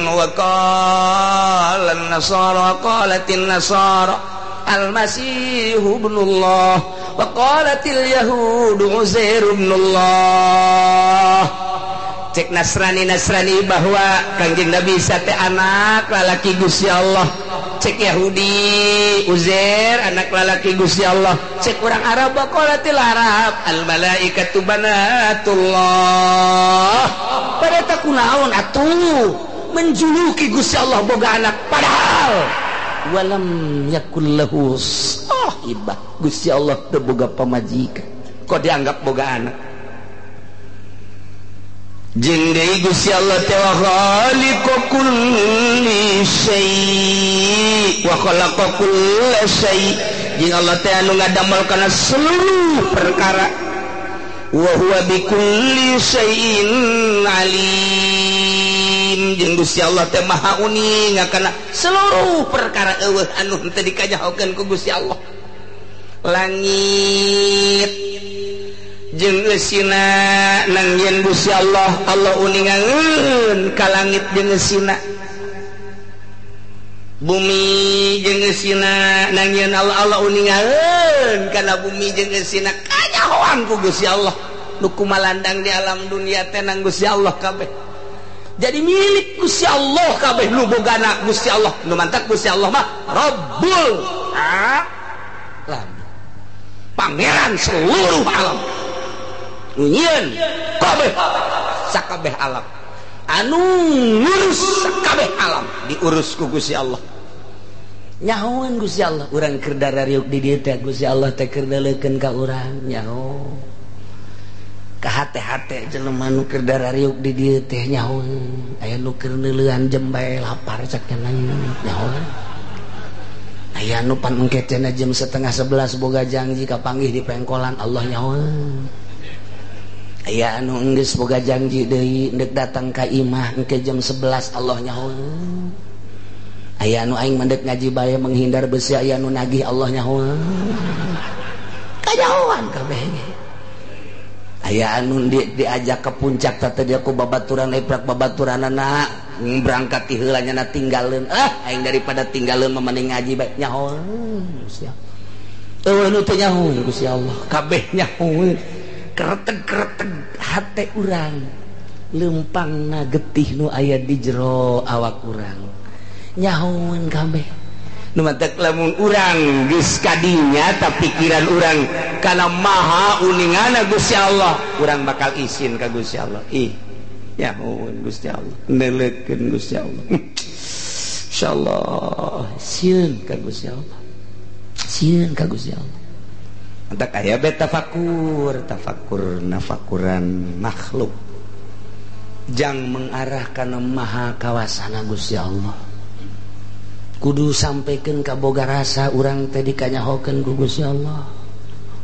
wa qala an-nasara qalatin nasara al-masihu ibnullah wa qalatil yahudu Uzair ibnullah. Cek Nasrani-Nasrani bahwa Kangjeng Nabi Isa teh anak lalaki Gusti Allah. Cek Yahudi Uzair anak lalaki Gusti Allah. Cek urang Arab wa qalatil Arab al malaikatu banatullah. Pada kunaon atuh menjuluki Gusti Allah boga anak padahal walam yakul lahu sahibah. Gusti Allah teu boga pamajikan, kok dianggap boga anak. Jeung deui Gusti Allah teh wa khaliqu kulli syai' wa khalaqa kulla syai'. Jeung Allah teh anu ngadamel kana seluruh perkara. Wa huwa bikulli syai'in alim. Jeung Gusti Allah teh maha uning kana seluruh perkara eueuh anu henteu dikanyahokeun ku Gusti Allah. Langit jeung eusina nang yen Gusti Allah, Allah uningangeun ka langit jeung eusina. Bumi jeung eusina nangieun Allah, Allah uningaeun kana bumi jeung eusina kanyahoan ku Gusti Allah. Nu kumalandang di alam dunia teh nang Gusti Allah kabeh. Jadi milik Gusti Allah kabeh nu bogana Gusti Allah. Nu mantak Gusti Allah mah Rabbul Alam. Pangeran seluruh alam. Nu nyieun kabeh sakabeh alam. Anu ngurus sakabeh alam diurus ku Gusti Allah. Nyahoan Gusti Allah, urang keur darariuk di dieu teh Gusti Allah teh keur deuleukeun ka urang nyaho. Ka hate-hate jelema nu keur darariuk di dieu teh nyaho. Aya nu keur neuleuan jembae lapar cak nyaho. Aya nu pan engke cenah jam 10:30 boga janji kapanggih di pengkolan Allah nyaho. Aya anu enggeus boga janji deui ndek datang ka imah engke jam 11 Allah nyaho. Aya anu aing mendek ngaji bae menghindar besi aya anu nagih Allah nyaho. Kanyahoan kabeh ge. Aya anu diajak ke puncak teh dia ku babaturan eprak babaturanana berangkat ti heula nya tinggalkeun. Ah aing daripada tinggalkeun mah mending ngaji bae nyaho. Gusti Allah. Eueuh nu teu nyaho Gusti Allah kabeh nyaho. Kereteg-kereteg hate urang lempangna getih nu aya di jero awak urang. Nyahoan kabeh nu matak lamun urang geus kadinya ta pikiran urang kana maha uningana Gusti Allah, urang bakal isin ka Gusti Allah. Ih nyahoan Gusti Allah, neuleukeun Gusti Allah. Insyaallah sieun ka Gusti Allah, sieun ka Gusti Allah. Mantak aya be tafakur, tafakur nafakuran makhluk jang mengarah kana maha kawasana Gusti Allah. Kudu sampaikan ka boga rasa urang teh dikanyahokeun ku Gusti Allah.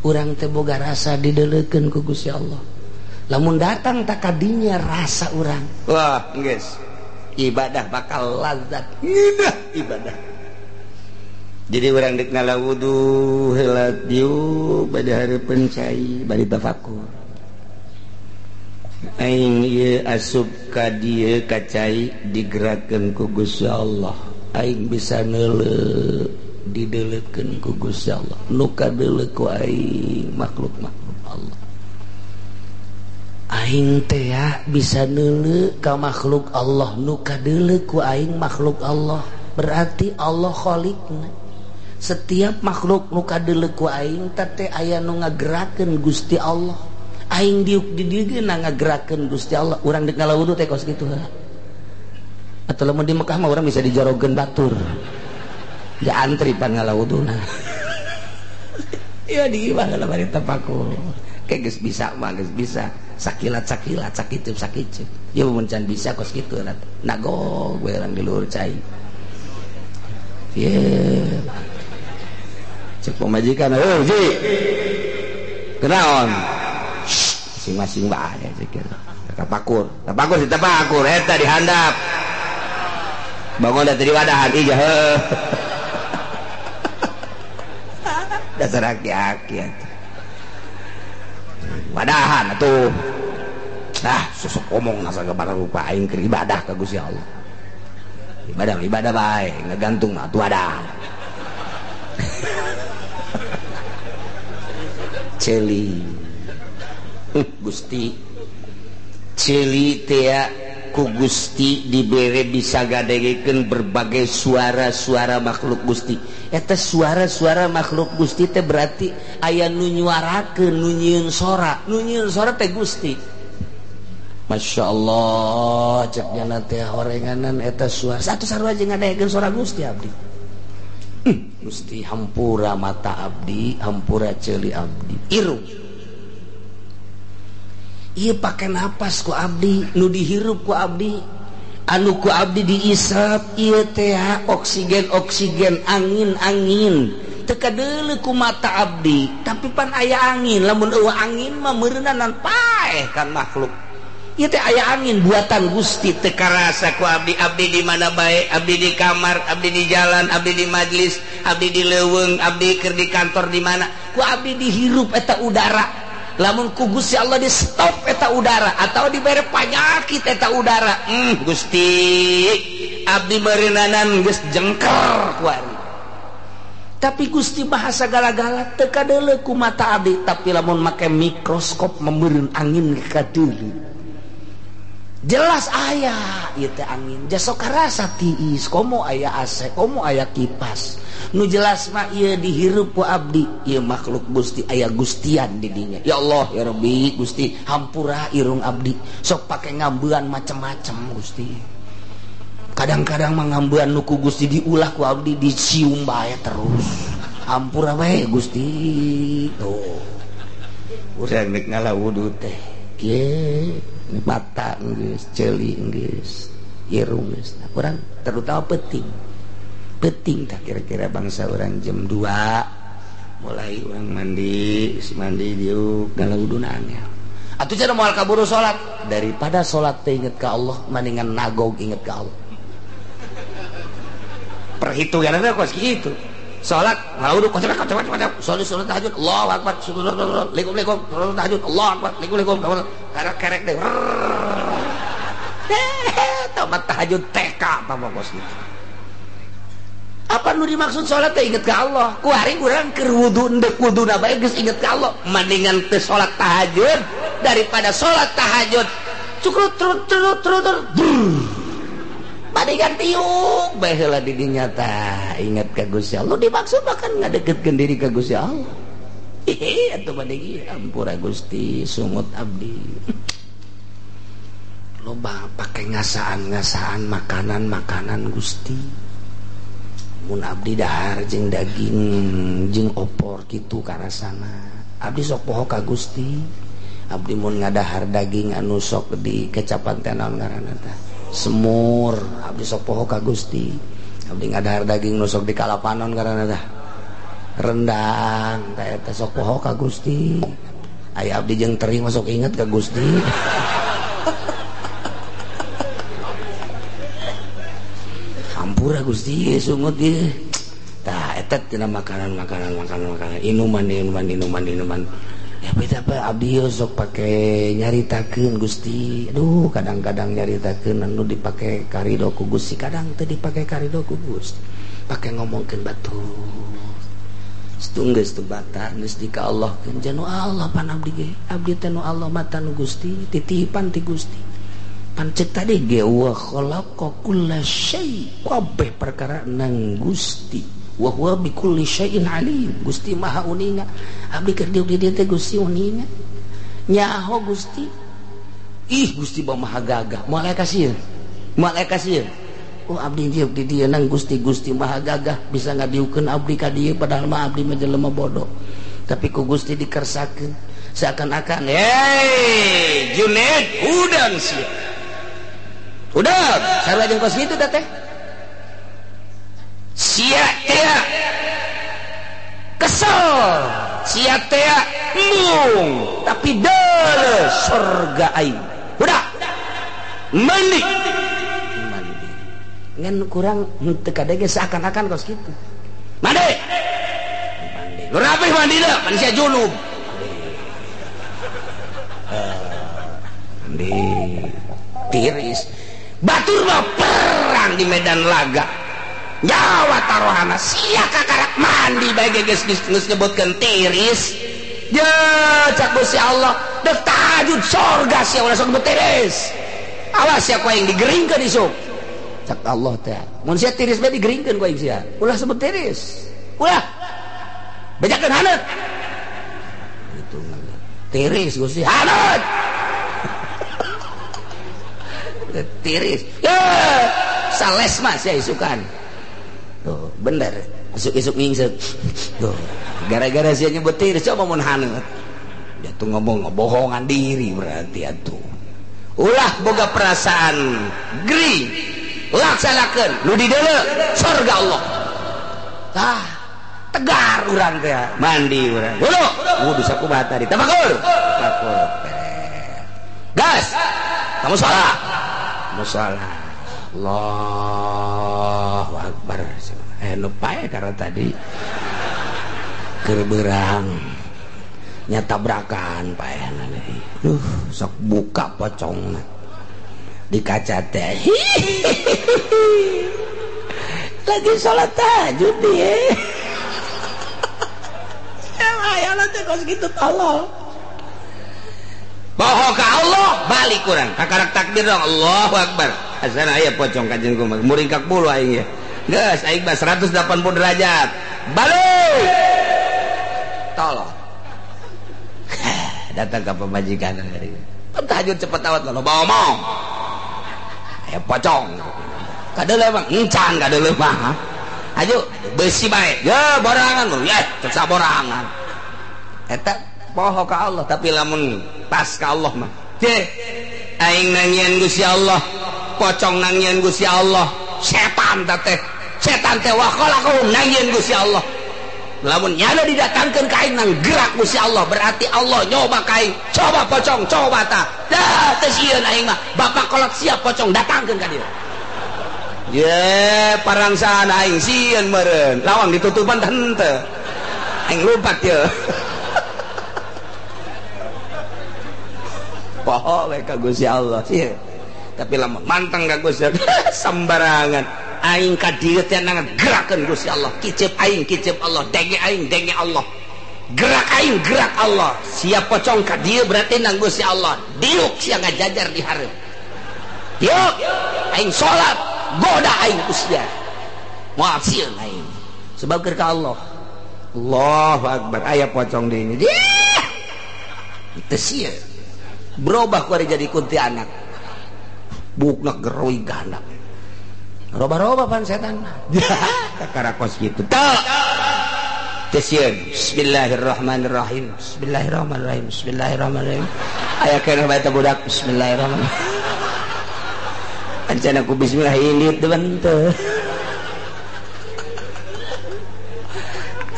Urang teh boga rasa dideleukeun ku Gusti Allah. Lamun datang tak kadinya rasa urang. Wah, geus. Ibadah bakal lazat. Ngeunah ibadah. Jadi urang deuk ngala wudu heula dieu bade hareupeun cai bari tafakur. Aing ieu asup ka dieu ka cai digerakkeun ku Gusti Allah. Aing bisa neuleuh dideleukeun ku Gusti Allah. Nu kadeuleuh ku aing makhluk-makhluk Allah. Aing teh bisa neuleuh ka makhluk Allah, nu kadeuleuh ku aing makhluk Allah. Berarti Allah khaliqna. Setiap makhluk nu kadeuleuh ku aing teh aya nu ngagerakeun Gusti Allah. Aing diuk di dieu ge ngagerakeun Gusti Allah. Urang deuk ngala wudu teh kos kitu heula. Atau lamun di Mekah mah orang bisa dijorogeun batur. Ja antri pan ngalawuduna. Ya di imah lah bari tafakur. Kayak geus bisa mah geus bisa. Sakilat-sakilat, sakicup-sakicup. Ya mun can bisa kos kitu nagog we urang di luhur cai. Ye. Cek pamajikan, "Heuh, Ji. Kenaon?" Masing-masing bae cek. Tafakur, tafakur si tafakur eta dihandap. Bangun dari wadahan ija heuh. Dasar aki-aki wadahan atuh. Nah, susuk omong nasa gabar rupa aing keur ibadah ka Gusti Allah. Ibadah ibadah bae, ngagantung mah atuh wadah. Celi. Gusti celi teh ku Gusti dibere bisa gadegekeun berbagai suara-suara makhluk Gusti. Eta suara-suara makhluk Gusti teh berarti aya nu nyuarakeun, nu nyieun sora, nu nyieun sora teh Gusti. Masya Allah, cek jana teh horenganan eta suara. Satu sarua jeung ngadegekeun suara Gusti abdi. Gusti hampura mata abdi, hampura ceuli abdi. Irung. Ieu pake napas ku abdi, nu dihirup ku abdi, anu ku abdi diisap ieu teh oksigen oksigen, angin angin. Teu kadeuleu ku mata abdi, tapi pan aya angin, lamun eueuh angin mah meureunanan paeh kan makhluk. Ieu teh aya angin buatan Gusti teu karasa ku abdi, abdi di mana bae, abdi di kamar, abdi di jalan, abdi di majlis, abdi di leuweung, abdi keur di kantor di mana, ku abdi dihirup eta udara. Lamun ku Gusti Allah di stop eta udara atau dibere panyakit eta udara. Gusti abdi meureunnanan geus jengker kuari. Tapi Gusti bahasa gala-gala teu kadeuleu ku mata abdi, tapi lamun make mikroskop meureun angin kadeuleu. Jelas aya ieu teh angin, jasok karasa tiis, komo aya AC, komo aya kipas. Nu jelas mah ieu dihirup ku abdi, ieu makhluk Gusti aya gustian di dinya. Ya Allah ya Rabbi Gusti, hampura irung abdi, sok pake ngambean macem-macem Gusti. Kadang-kadang mah ngambean nu ku Gusti diulah ku abdi dicium bae terus. Hampura bae Gusti. Tuh. Urang nek ngala wudu teh kieu mata geus, ceuli geus, irung geus. Urang terutama peuting. Peuting tah kira-kira bangsa urang jam 2 mulai urang mandi, mandi diuk ngala wuduna angel. Atuh cenah moal kaburu salat, daripada salat teh inget ka Allah mendingan nagog inget ka Allah. Perhitunganna kos kitu. Salat ngala wudu kocok kocok kocok, salat salat tahajud Allahu akbar, assalamualaikum salat tahajud Allahu akbar, assalamualaikum karek kerek deh. Tobat tahajud TK apa kos gitu. Apa nu dimaksud salat teh inget ka Allah? Kuari urang keur wudu endek wuduna bae geus inget ka Allah. Mendingan teu salat tahajud daripada salat tahajud cukrut trut trut trut trut. Mendingan tiuk bae heula di dinya tah inget ka Gusti Allah. Dimaksud mah kan ngadeukeutkeun diri ka Gusti Allah. Ih atuh mending ampura Gusti sungut abdi. Loba pake ngasaan-ngasaan makanan-makanan Gusti. Mun abdi dahar jeung daging jeung opor kitu karasana. Abdi sok poho ka Gusti. Abdi mun ngadahar daging anu sok di kecapan teh naon ngaranna tah? Semur. Abdi sok poho ka Gusti. Abdi ngadahar daging nu sok di kalapanon ngaranna tah? Rendang. Tah eta sok poho ka Gusti. Aya abdi jeung teri mah sok inget ka Gusti. Ampura Gusti sungut ieu. Tah eta tina makanan makanan makanan makanan inuman inuman inuman inuman. Ya beda apa abdi sok pake nyaritakeun Gusti. Aduh kadang-kadang nyaritakeun anu dipake karido ku Gusti, kadang teu dipake karido ku Gusti. Pake ngomongkeun batur. Geus teu bata geus di ka Allah keun janu Allah pan abdi ge. Abdi teh nu Allah mata nu Gusti, titipan ti Gusti. Pancet tadi ge wa khalaqa kulla syai, kabeh perkara nang Gusti. Wa huwa bi kulli syai'in alim. Gusti Maha uninga. Abdi keur diuk di dieu teh Gusti uninga. Nyaho Gusti. Ih Gusti Maha gagah. Moal aya kasieun. Moal aya kasieun. Oh abdi diuk di dieu nang Gusti, Gusti Maha gagah bisa ngadiukeun abdi ka dieu padahal mah abdi mah jelema bodoh. Tapi ku Gusti dikersakeun seakan-akan, "Hei, Junaid, udang sia." Udah, sarua jeung kos kitu teh. Sia teh kesel, sia teh embung, tapi deuleu surga aing. Udah. Mandi. Mandi. Ngan kurang henteu kadege seakan-akan kos kitu. Mandi. Mandi. Nu rapih mandina, manusia junub. Mandi. Tiris. Batur mah perang di medan laga. Nyawa taruhana sia kakarak mandi bae geus geus nyebutkeun tiris. Je cak Gusti Allah, dek tahajud sorga sia ulah sok nyebut tiris. Awas sia ku aing digeringkeun isuk. Cak Allah teh. Mun sia tiris bae digeringkeun ku aing sia. Ulah sebut tiris. Ulah. Bejakeun haneut. Gitu tiris Gusti haneut. Tiris. Ya, sales mah sia isukan. Tuh, bener. Isuk-isuk ngingsek. Tuh, gara-gara sia nyebut tiris coba mun haneut. Dia tuh ngomong ngebohongan diri berarti atuh. Ulah boga perasaan gering. Laksanakeun nu dideuleu surga Allah. Tah, tegar urang teh, mandi urang. Wudu, wudu sakumaha tadi. Tafakur. Tafakur. Gas. Kamu salat. Musola. Allahu akbar. Nu pae karena tadi keur beurang nya tabrakan paehna deui. Duh, sok buka pocongna. Di kaca teh. Lagi sholat tahajud dia. Ya Allah teh kos kitu tolol. Boho ka Allah balik kurang. Kakarak takbir dong Allahu Akbar. Asana aya pocong ka jeung kumaha. Muringkak bulu aing ya. Geus aing mah 180 derajat. Balik. Tolol. Datang ke pemajikan tahajud cepet awat lo bawa omong. Aya pocong. Kadeuleu mah encan kadeuleu mah. Ayo besi bae. Ya borangan lu. Ya cek saborangan. Eta poho ka Allah tapi lamun pas ka Allah mah. Ceh aing nangieun Gusti Allah, pocong nangieun Gusti Allah, setan teh. Setan teh wa khalaqahum nangieun Gusti Allah. Lamun nyana didatangkeun ka aing nang gerak Gusti Allah, berarti Allah nyoba ka aing. Coba pocong, coba ta. Dah teu sieun aing mah. Bapak kolot siap pocong datangkeun ka dieu. Ye, parangsaan aing sieun meureun. Lawang ditutupan teh henteu. Aing lumpat ye. Poho we ka Gusti Allah sieun. Tapi lamun manteng ka Gusti Allah sembarangan. Aing ka dieu teh nang gerakeun Gusti Allah. Kicep aing, kicep Allah, denge aing, denge Allah. Gerak aing, gerak Allah. Siap pocong ka dieu berarti nang Gusti Allah. Diuk sia ngajajar di hareup. Diuk aing salat, goda aing ku sia. Moal sieun aing. Sebab keur ka Allah. Allahu Akbar, aya pocong di ini. Teu sieun. Berubah ku ari jadi kuntilanak. Bukna geroi gandap. Roba-roba pan setan. Kakara kos gitu. Teu sieun. Bismillahirrahmanirrahim. Bismillahirrahmanirrahim. Bismillahirrahmanirrahim. Aya keneh bae teh budak. Bismillahirrahmanirrahim. Ancana ku bismillah ilit teu teu.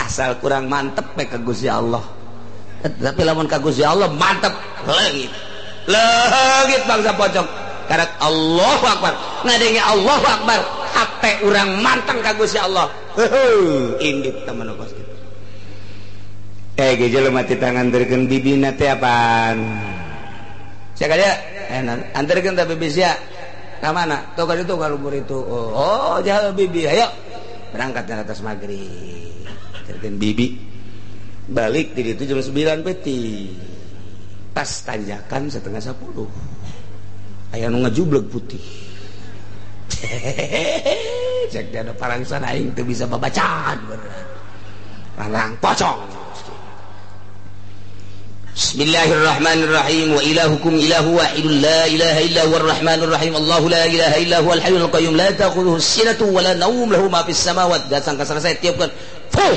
Asal kurang mantep we ka Gusti Allah. Tapi lamun ka Gusti Allah mantep leungit. Leungit bangsa pocong. Karak Allahu Akbar. Ngadenge Allahu Akbar, hate urang manteng ka Gusti Allah. Heuh, indit temen kos kitu. Ge jelema teh nganterkeun bibina teh apaan? Sia ka dieu? Anterkeun ta bibi sia. Ka mana? Tuh ka ditu ka luhur itu. Oh, jauh bibi. Ayo. Berangkat ke atas maghrib. Anterkeun bibi. Balik di ditu jam 9 peti. Pas tanjakan 9:30. Aya nu ngajubleg putih. Cek dia ada parangsan aing teu bisa babacaan beneran. Parang pocong. Bismillahirrahmanirrahim. Wa ilahukum ilahu wahidun la ilaha illa huwar rahmanur rahim. Allahu la ilaha illa huwal hayyul qayyum la ta'khudhuhu sinatun wa la nawm lahu ma fis samawati. Datang ka selesai tiupkeun. Fuh.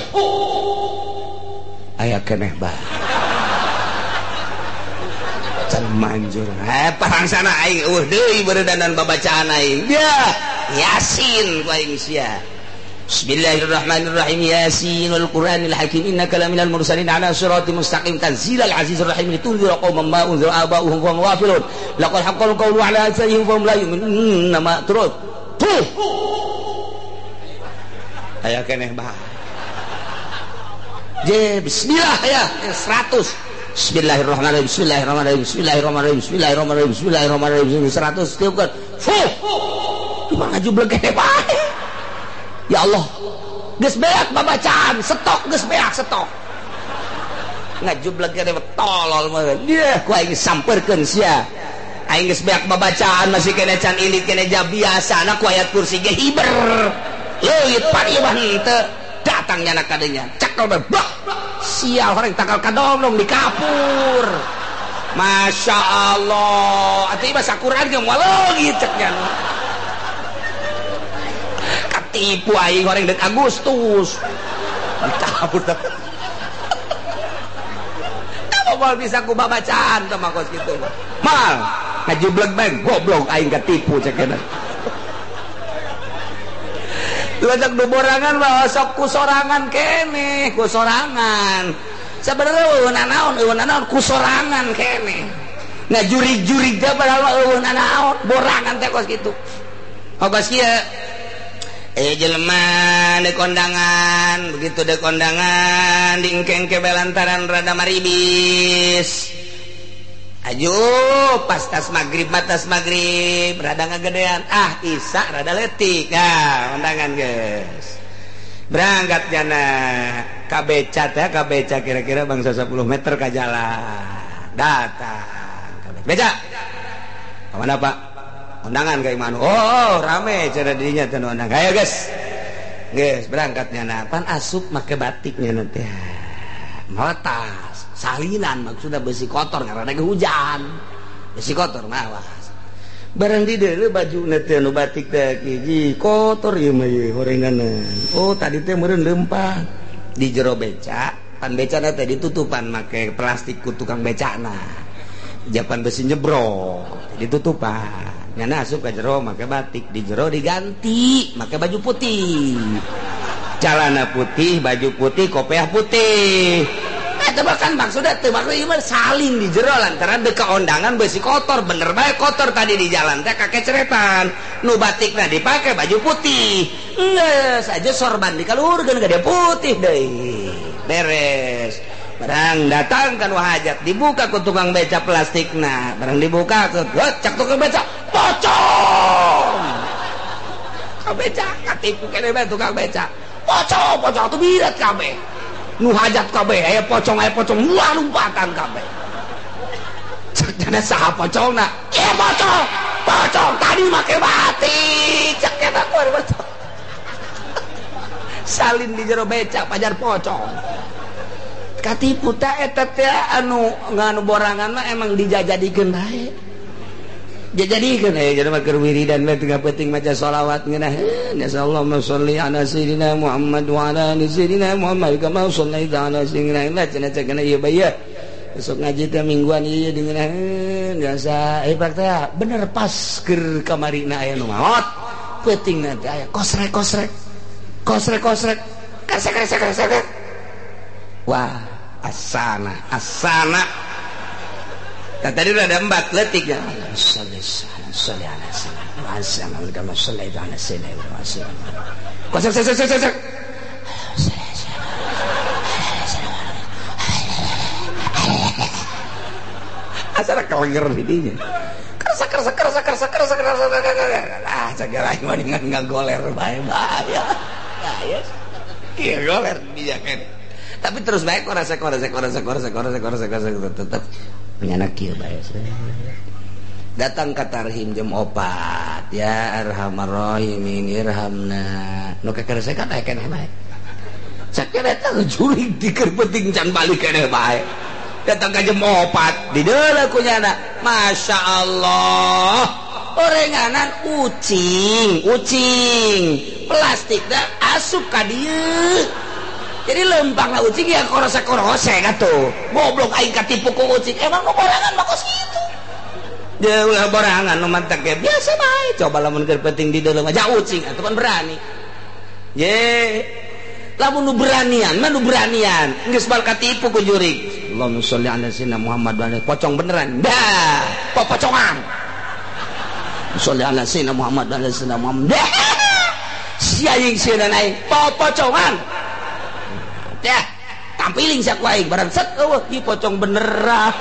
Aya keneh bae. Manjur. Parangsana aing eueuh deui beuredanan babacaan aing. Dia Yasin ku aing sia. Bismillahirrahmanirrahim. Yasin wal Qur'anil Hakim innaka laminal mursalin ala siratim mustaqim tanzilal azizir rahim litunzira qauman ma unzira aba'uhum wa hum ghafilun. Laqad haqqal qawlu ala aktsarihim fa hum la yu'minun. Nama terus. Tuh. Aya keneh bae. Je bismillah ya 100. Bismillahirrahmanirrahim. Bismillahirrahmanirrahim. Bismillahirrahmanirrahim. Bismillahirrahmanirrahim. Bismillahirrahmanirrahim. 100 tiupkeun. Fuh. Cuma ngajubleg kene bae. Ya Allah. Geus beak babacaan, stok geus beak stok. Ngajubleg kene tolol mah. Dia ku aing sampeurkeun sia. Aing geus beak babacaan masih kene can ilit kene ja biasana ku ayat kursi ge hiber. Leuit pan ieu mah henteu. Datang nyana kadenya. Cekel bae. Sial orang takal kadongdong di kapur. Masya Allah. Atuh ieu mah Quran ge moal leungit cek nya. Katipu aing orang dek Agustus. Dikapur teh. Apa moal bisa ku babacaan teh mah kos kitu. Mal ngajubleg bae goblok aing katipu cek nya. Ledak du borangan mah sok ku sorangan keneh, ku sorangan. Sebenarnya eueuh nanaon, eueuh nanaon ku sorangan keneh. Ngajurig-jurig teh padahal mah eueuh nanaon, borangan teh kos kitu. Oh kos kieu. Jelema deuk kondangan, begitu deuk kondangan diengke-engke bae lantaran rada maribis. Ayo pas tas maghrib matas maghrib rada ngagedean ah isa rada letik nah undangan guys berangkat jana ka beca teh ka beca kira-kira bangsa 10 meter ka jalan datang ka beca ka mana Pak undangan ka imanu oh rame cara dirinya teh undangan ayo guys guys berangkat nyana pan asup make batiknya nanti mawa tas salinan maksudnya besi kotor karena lagi hujan besi kotor mawas barang di deuleu baju teh nu batik teh hiji kotor ieu mah ieu horenganan oh tadi teh meureun leumpang di jero beca pan becana teh ditutupan make plastik ku tukang becana japan besi nyebrok ditutupan nyana asup ka jero make batik di jero diganti make baju putih celana putih baju putih kopiah putih bahkan maksudnya teu maksud ieu mah salin di jero lantaran deka ondangan besi kotor bener bae kotor tadi di jalan teh kakeceretan nu batikna dipake baju putih geus aja sorban dikaluhurkeun ka dia putih deui beres barang datang kan hajat dibuka ku tukang beca plastikna barang dibuka ku cak tukang beca pocong ka beca katipu keneh bae tukang beca pocong pocong tuh birat kabeh nu hajat kabeh aya pocong wah lompatan kabeh cek jana saha pocongna ieu pocong pocong tadi make batik cek eta kuar pocong salin di jero beca pajar pocong katipu ta eta teh anu nganu borangan mah emang dijajadikeun bae jajadikeun aya jadi mah keur wiridan we tengah peuting maca sholawat ngeunah nasallahu sholli ala sayyidina Muhammad wa ala ali sayyidina Muhammad kama shallaita ala sayyidina Ibrahim cenah cenah ieu bae besok ngaji teh mingguan ieu dengeunah biasa pak teh bener pas keur kamarina aya nu maot peutingna teh aya kosrek kosrek kosrek kosrek kresek kresek kresek wah asana asana tadi udah ada empat letik ya. Asal kelenger didinya. Kerasa kerasa kerasa kerasa kerasa kerasa ah segala mendingan ngagoler bae bahaya. Bahaya. Kieu goler dinya kan. Tapi terus bae korasa korasa korasa korasa korasa korasa korasa tetep penyanak kieu bae. Datang ka tarhim jam 4 ya arhamar rahimin irhamna. Nu kakeresekan aya keneh bae. Sakieu eta jurig dikeun penting can balik keneh bae. Datang ka jam 4 di deuleu ku nyana. Masya Allah. Orenganan ucing, ucing. Plastik da asup ka dieu. Jadi lempang lah ucing ya korose-korose atuh. Goblok aing katipu ku ucing. Emang nu borangan mah kos kitu. Dia ulah borangan nu mantak ge biasa bae. Coba lamun keur penting di dalam aja ucing atuh pan berani. Ye. Lamun nu beranian mah nu beranian. Geus bal katipu ku jurig. Allahumma sholli ala sayyidina Muhammad wa ala pocong beneran. Dah, popocongan. Sholli ala sayyidina Muhammad wa ala sayyidina Muhammad. Dah. Sia jeung sieun aing popocongan. Dah, tampiling sia ku aing barang set eueuh ieu pocong beneran.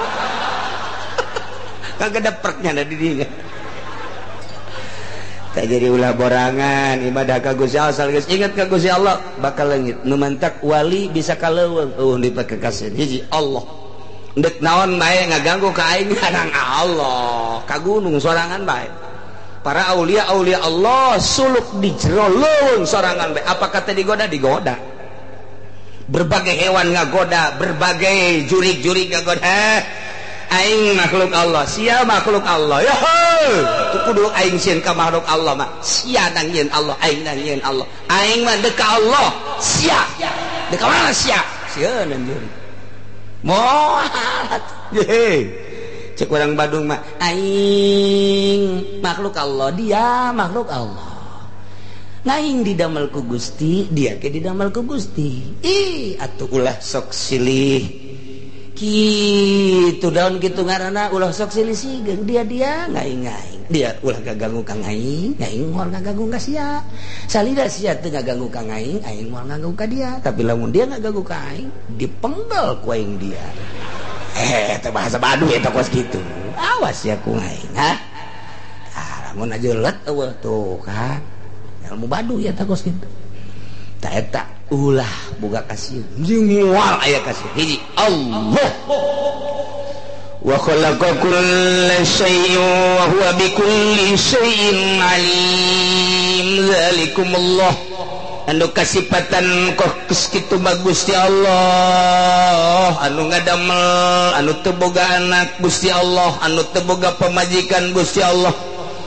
Kagak depreknya da di dinya. Tak jadi ulah borangan ibadah ka Gusti Allah asal geus ingat ka Gusti Allah bakal leungit. Nu mantak wali bisa kaleuweung eueuh dipake kasih hiji Allah. Ndek naon bae ngaganggu ka aing ngarang Allah, ka gunung sorangan bae. Para aulia aulia Allah suluk di jero leuweung sorangan bae. Apa kata digoda? Digoda. Berbagai hewan ngagoda, berbagai jurik-jurik ngagoda. Aing makhluk Allah, sia makhluk Allah. Ya tu kudu aing sieun ka makhluk Allah mah. Sia nang nyieun Allah, aing nang nyieun Allah. Aing mah deuk ka Allah, sia. Deuk ka mana sia? Sieun jurik. Moal. Ye. Cek urang Badung mah, aing makhluk Allah, dia makhluk Allah. Ngaing didamel ku Gusti, dia ke didamel ku Gusti. Ih, atuh ulah sok silih. Kitu daun kitu ngaranna ulah sok silih sigeung dia dia ngaing-ngaing. Dia ulah gaganggu ka ngaing, ngaing moal ngaganggu ka sia. Salida sia teu ngaganggu ka ngaing, aing moal ngaganggu ka dia. Tapi lamun dia ngaganggu ka aing, dipenggal ku aing dia. Teh bahasa Baduy eta kos kitu. Awas ya ku aing, ha. Ah, lamun aja let eueuh tuh kan. Ilmu Baduy eta kos kitu. Tah eta ulah boga kasieun. Jeung moal aya kasieun. Hiji Allah. Wa khalaqa kulla syai'in wa huwa bikulli syai'in alim. Zalikumullah. Anu kasipatan kok kitu mah Gusti Allah, anu ngadamel, anu teu boga anak Gusti Allah, anu teu boga pamajikan Gusti Allah,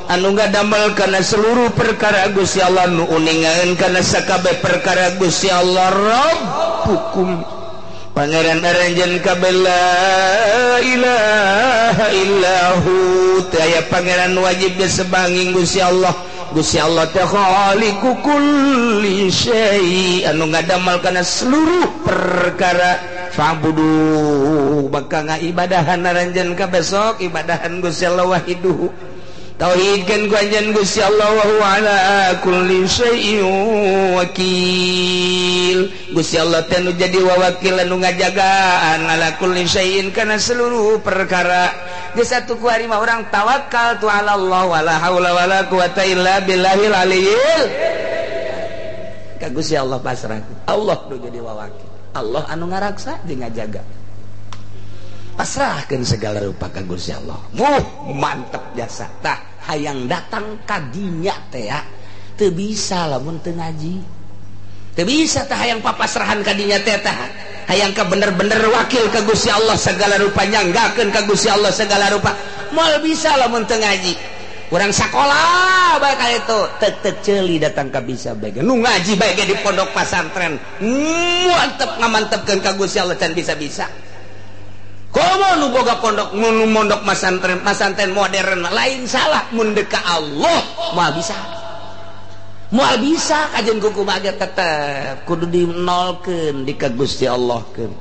anu ngadamel kana seluruh perkara Gusti Allah, nu uningaeun kana sakabeh perkara Gusti Allah. Rabbukum pangeran aranjeun kabeh la ilaha illahu, teu aya pangeran wajib disebanging Gusti Allah. Gusti Allah teh khaliqu kulli syai, anu ngadamel kana seluruh perkara. Fa'budu, maka ngaibadahan aranjeun kabeh sok ibadahan Gusti Allah wahiduhu. Tauhidkeun ku anjeun Gusti Allah wa huwa ala kulli syai'in wakil. Gusti Allah teh nu jadi wawakil anu ngajagaan ala kulli syai'in kana seluruh perkara. Geus atuh ku ari mah urang tawakal tu ala Allah wala haula wala quwata illa billahil aliyil. Ka Gusti Allah pasrah. Allah nu jadi wawakil. Allah anu ngaraksa jeung ngajaga. Pasrahkeun segala rupa ka Gusti Allah. Wuh, mantep jasa. Tah hayang datang ka dinya teh ya. Teu bisa lamun teu ngaji. Teu bisa tah hayang papasrahan ka dinya teh tah. Hayang ka bener-bener wakil ka Gusti Allah segala rupa, nyanggakeun ka Gusti Allah segala rupa. Moal bisa lamun teu ngaji. Urang sakola bae ka itu teu ceuli datang ka bisa bae. Nu ngaji bae ge di pondok pasantren. Mantep ngamantepkeun ka Gusti Allah can bisa-bisa. Komo nu boga pondok nu mondok masantren, masantren modern lain salah mun deuk ka Allah moal bisa. Moal bisa kajeun kuku mah tetep kudu dinolkeun di ka Gusti Allah keun.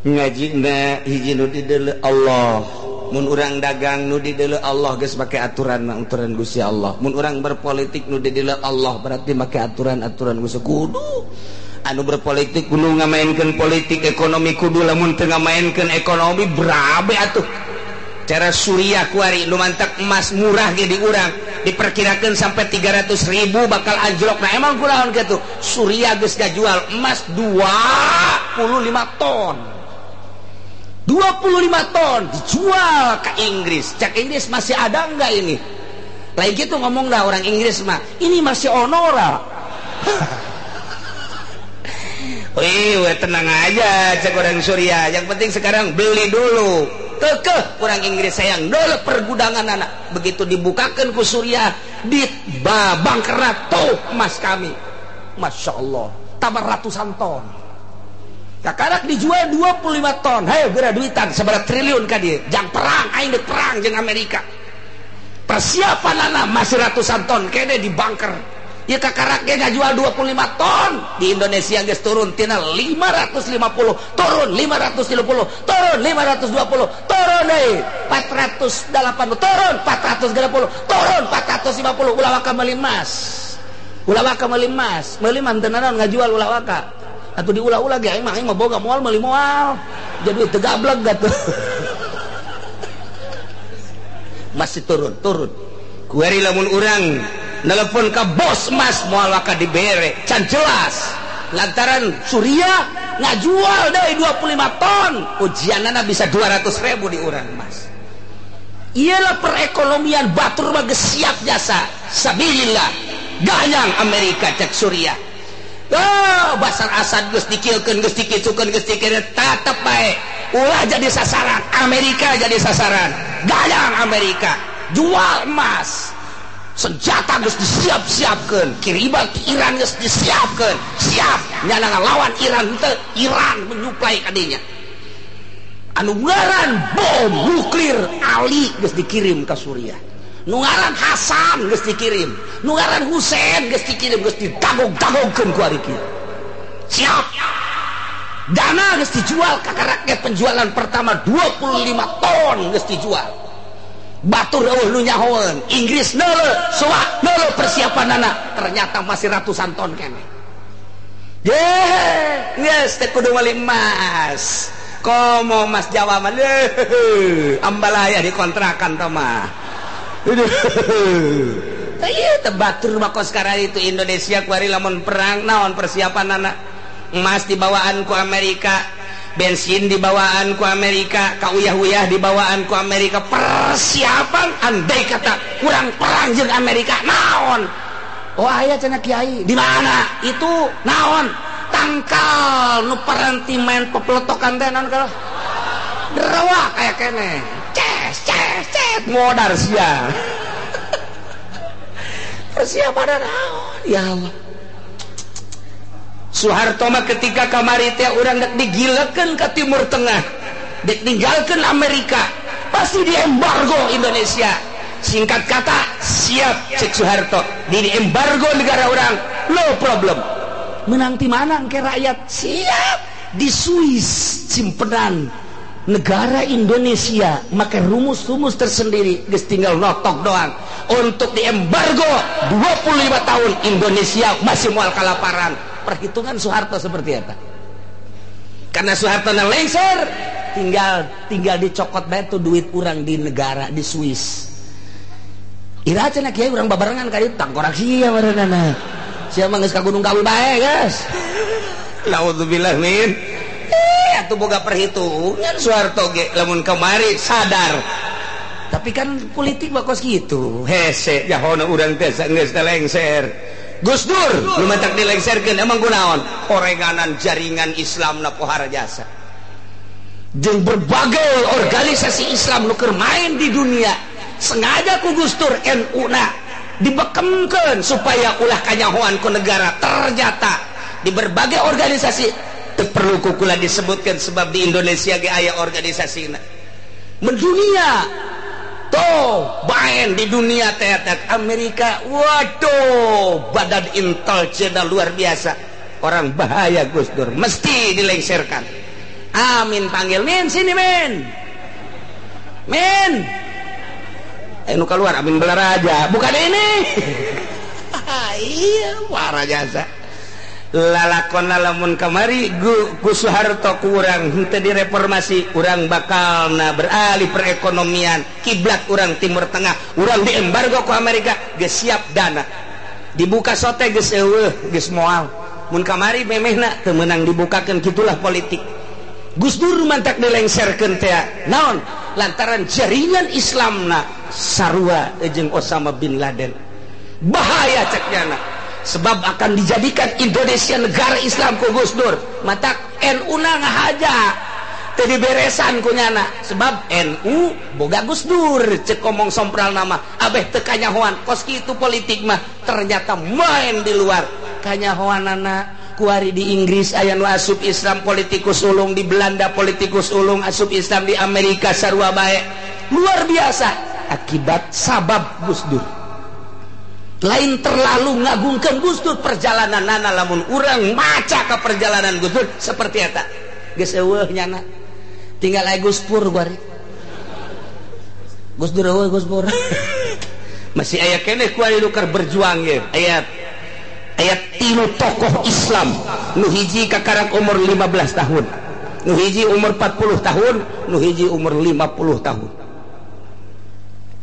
Ngajina hiji nu dideuleu Allah. Mun urang dagang nu dideuleu Allah geus make aturan aturan Gusti Allah. Mun urang berpolitik nu dideuleu Allah berarti make aturan-aturan Gusti kudu. Anu berpolitik kudu ngamaenkeun politik ekonomi kudu lamun teu ngamaenkeun ekonomi berabe atuh. Cara Suriah kuari nu mantak emas murah ge di urang diperkirakeun sampai 300.000 bakal anjlok. Nah emang kunaon kitu? Suriah geus ngajual emas 25 ton. 25 ton dijual ke Inggris. Cak Inggris masih ada enggak ini? Lain gitu ngomong dah orang Inggris mah, ini masih onora. Wih, tenang aja cek orang Suriah. Yang penting sekarang beli dulu. Kekeh orang Inggris sayang dulu pergudangan anak. Begitu dibukakan ku Suriah, di bangkerat tuh emas kami. Masya Allah, tambah ratusan ton. Kakarak dijual 25 ton. Hayo geura duitan seberapa triliun ka dieu. Jang perang aing deuk perang jeung Amerika. Persiapan anak masih ratusan ton kene di bangker. Ya kakarak ge ngajual 25 ton. Di Indonesia geus turun tina 550, turun 530, turun 520, turun deui 480, turun 430, turun 450. Ulah waka meuli emas. Ulah waka meuli emas, meuli mah teu nanaon ngajual ulah waka. Atuh diulah-ulah ge aing mah boga moal meuli moal. Jadi teu gableg atuh. Masih turun, turun. Kuari lamun urang nelpon ke bos emas moal waka dibere, can jelas. Lantaran Suriah ngajual deui 25 ton, ujianana bisa 200.000 di urang emas. Iyalah perekonomian batur mah geus siap jasa. Sabilillah. Gayang Amerika cek Suriah. Oh, Basar Asad geus dikilkeun, geus dikitukeun, geus dikireukeun, tetep bae. Ulah jadi sasaran, Amerika jadi sasaran. Gayang Amerika, jual emas. Senjata geus disiap-siapkeun, kiriman ke Iran geus disiapkeun. Siap nyana ngalawan Iran teu, Iran menyuplai ka dinya. Anu ngaran bom nuklir Ali geus dikirim ka Suriah. Nu ngaran Hasan geus dikirim, nu ngaran Husein geus dikirim, geus didagog-dagogkeun ku ari kieu. Siap. Dana geus dijual kakarak ge penjualan pertama 25 ton geus dijual. Batur eueuh nu nyahoeun, Inggris neuleuh, soak neuleuh persiapanana, ternyata masih ratusan ton keneh. Ye, geus teh kudu meuli emas. Komo Mas Jawa mah ambalaya dikontrakan teh mah. Ieu teh batur mah kos sekarang itu Indonesia kuari lamun perang naon persiapan anak emas dibawaan ku Amerika, bensin dibawaan ku Amerika, kauyah-uyah dibawaan ku Amerika, persiapan andai kata kurang perang jeung Amerika naon. Oh aya cenah kiai di mana? Itu naon? Tangkal nu paranti main pepeletokan teh naon kalau derawak aya keneh. Ces ces ces modar sia. Persiapan naon? Ya Allah. Soeharto mah ketika kamari teh urang dek digilekeun ka Timur Tengah, dek ninggalkeun Amerika, pasti diembargo Indonesia. Singkat kata, siap cek Soeharto, di embargo negara orang, no problem. Menang ti mana ke rakyat? Siap di Swiss simpenan negara Indonesia make rumus-rumus tersendiri, geus tinggal notok doang. Untuk diembargo 25 tahun Indonesia masih moal kalaparan. Perhitungan Soeharto seperti eta. Karena Soeharto lengser, tinggal dicokot bae tuh duit urang di negara di Swiss. Ira cenah kiai urang babarengan ka dieu tangkorak sia barenana. Sia mah geus ka Gunung Kawi bae, guys. Naudzubillah min. Atuh boga perhitungan Soeharto ge lamun kamari sadar. Tapi kan politik mah kos kitu. Hese jahona urang teh geus lengser. Gus Dur nu matak dilengserkeun emang kunaon? Orenganan jaringan Islam na pohara jasa. Jeung berbagai organisasi Islam nu keur main di dunia, sengaja ku Gus Dur NU na dibekemkeun supaya ulah kanyahoan ku negara. Ternyata di berbagai organisasi teu perlu ku kula disebutkeun sebab di Indonesia ge aya organisasina. Mendunia tuh baen di dunia teater Amerika, waduh badan intelijen luar biasa, orang bahaya Gus Dur mesti dilengserkan. Amin panggil min sini min min, nu keluar amin belaraja bukan ini. Iya warah jasa lalakon lamun kamari Gus Soeharto kurang henteu direformasi, urang bakal na beralih perekonomian kiblat urang Timur Tengah, urang diembargo ku Amerika geus siap dana dibuka sote geus eueuh geus moal. Mun kamari memehna teu meunang dibukakeun, kitulah politik. Gus Dur mantak dilengserkeun teh naon lantaran jaringan Islamna sarua jeung Osama bin Laden. Bahaya cek nyana, sebab akan dijadikan Indonesia negara Islam ku Gus Dur. Matak NU na ngahaja teu diberesan ku nyana, sebab NU boga Gus Dur cek omong sompral nama abeh teu kanyahoan kos kitu politik mah. Ternyata main di luar kanyahoanana. Kuari di Inggris aya nu asup Islam politikus ulung, di Belanda politikus ulung asup Islam, di Amerika sarua bae. Luar biasa akibat sabab Gus Dur. Lain terlalu ngagungkeun Gus Dur perjalanan nana, lamun urang maca ka perjalanan Gus Dur seperti eta geus eueuh nyana, tinggal aya Gus Pur kuari. Gus Dur eueuh Gus Pur. Masih aya keneh kuari nu keur berjuang ye. Aya tilu tokoh Islam, nu hiji kakarak umur 15 tahun, nu hiji umur 40 tahun, nu hiji umur 50 tahun.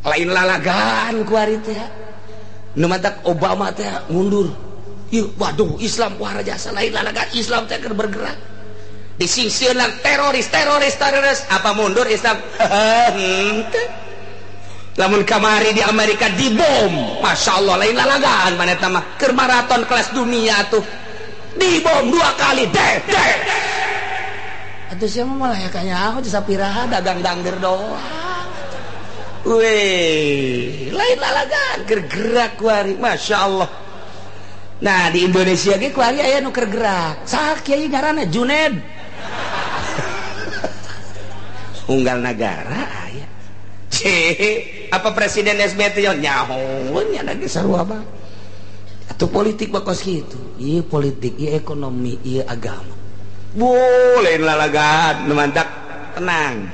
Lain lalagan kuari teh. Nu matak Obama teh mundur. Ih, waduh Islam wah jasa lain lalagan Islam teh keur bergerak. Disingsieunan teroris teroris teroris, apa mundur Islam? Henteu. Lamun kamari di Amerika dibom, Masya Allah lain lalagan mana eta mah keur maraton kelas dunia tuh. Dibom 2 kali deh deh. Atuh sia mah malah ya kanyaho sapiraha dagang dangder doang. Weh, lain lalagan keur gerak kuari, Masya Allah. Nah di Indonesia ge kuari aya nu keur gerak. Saha kiai ngaranna Juned. Unggal nagara aya. Apa Presiden SBY teh nyaho nya lagi sarua bae. Atuh politik mah kos kitu. Ieu politik, ieu ekonomi, ieu agama. Boleh lalagan nu mantak tenang.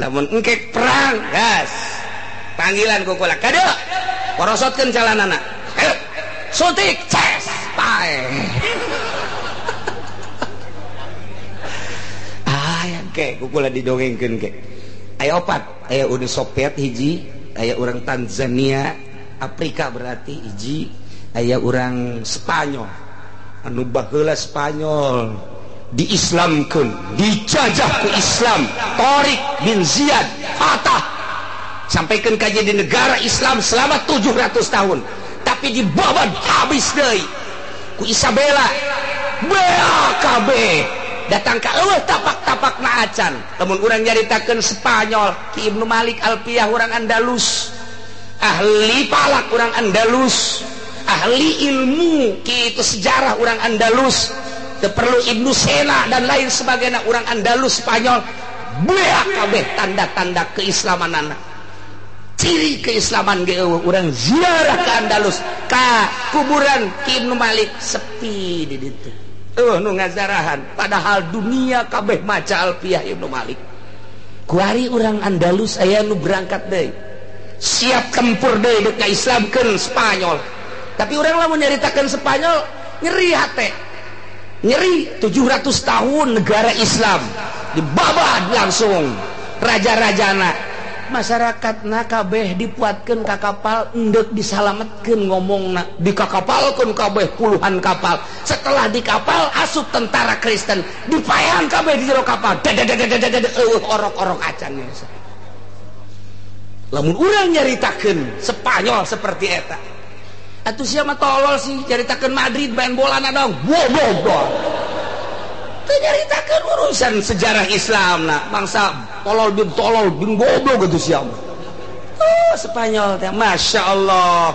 Lamun engkek perang, gas. Panggilan ku kula, kade. Porosotkeun calanana. Ayo. Suntik, ces, pae. Aya Ke kukula didongengkeun ke. Aya opat, aya Uni Soviet hiji, aya urang Tanzania, Afrika berarti hiji, aya urang Spanyol. Anu baheula Spanyol diislamkeun, dijajah ku Islam, Tariq bin Ziyad Fatah. Sampaikan ka jadi negara Islam selama 700 tahun. Tapi dibabat habis deui ku Isabella. BAKB datang ka eueuh tapak-tapak na acan. Lamun urang nyaritakeun Spanyol, Ki Ibnu Malik Alpiyah urang Andalus, ahli palak urang Andalus, ahli ilmu kitu sejarah urang Andalus, teu perlu Ibnu Sena dan lain sebagainya urang Andalus Spanyol. BAKB tanda-tanda keislamanana. Ciri keislaman ge eueuh urang ziarah ke Andalus, ka kuburan Ki Ibnu Malik sepi di ditu. Nu ngazarahan padahal dunia kabeh maca Alpiyah Ibnu Malik. Kuari urang Andalus aya nu berangkat deui. Siap tempur deui deuk ngaislamkeun Spanyol. Tapi urang lamun nyaritakeun Spanyol nyeri hate. Nyeri 700 tahun negara Islam dibabad langsung raja-rajana. Masyarakatna kabeh dipuatkeun ka kapal endek disalametkeun ngomongna dikakapalkeun kabeh puluhan kapal. Setelah di kapal asup tentara Kristen dipaehan kabeh di jero kapal. Eueuh orok-orok acan. Lamun urang nyaritakeun Spanyol seperti eta. Atuh sia mah tolol sih nyaritakeun Madrid main bola na dong. Bodoh. Teu nyaritakeun urusan sejarah Islam na bangsa tolol bin goblok gitu sia. Oh, Spanyol teh Masya Allah.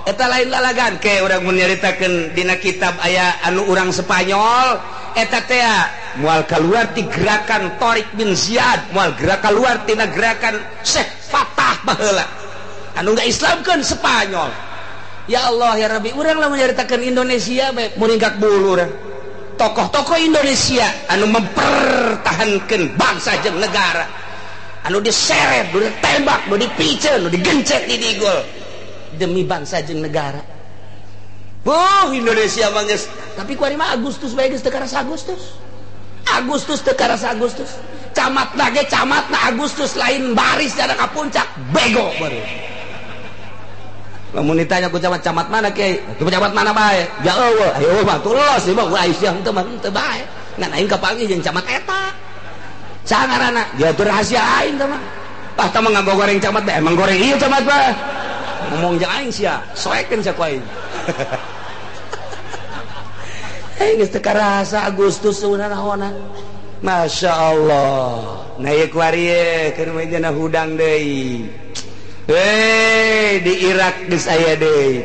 Eta lain lalagan ke urang mun nyaritakeun dina kitab aya anu urang Spanyol eta teh moal kaluar ti gerakan Tariq bin Ziyad, moal gerak kaluar tina gerakan Syekh Fatah baheula. Anu ngaislamkeun Spanyol. Ya Allah ya Rabbi, urang lamun nyaritakeun Indonesia bae muringkak bulu urang. Tokoh-tokoh Indonesia anu mempertahankan bangsa jeung negara anu diseret, nu ditembak, nu dipiceun, nu digencet di digol demi bangsa jeung negara. Buh, Indonesia mah geus, tapi kuari mah Agustus bae geus teu karasa Agustus. Agustus teu karasa Agustus. Camatna ge camatna Agustus lain baris dana ka puncak, bego baru. Lamun ditanya ku camat, camat mana kiai? Ku camat mana bae? Ja eueuh, ayo mah tulos ieu mah Aisyah henteu mah henteu bae. Ngan aing kapanggih jeung camat eta. Saha ngaranna? Ya teu rahasia aing teh mah. Tah tah mah ngagoreng camat bae, emang goreng ieu camat bae. Ngomong jeung aing sia, soekeun sia ku aing. Geus teu karasa Agustus naonan. Masya Allah. Nah ieu kuari ye keur mah hudang deui. Di Irak geus aya deui.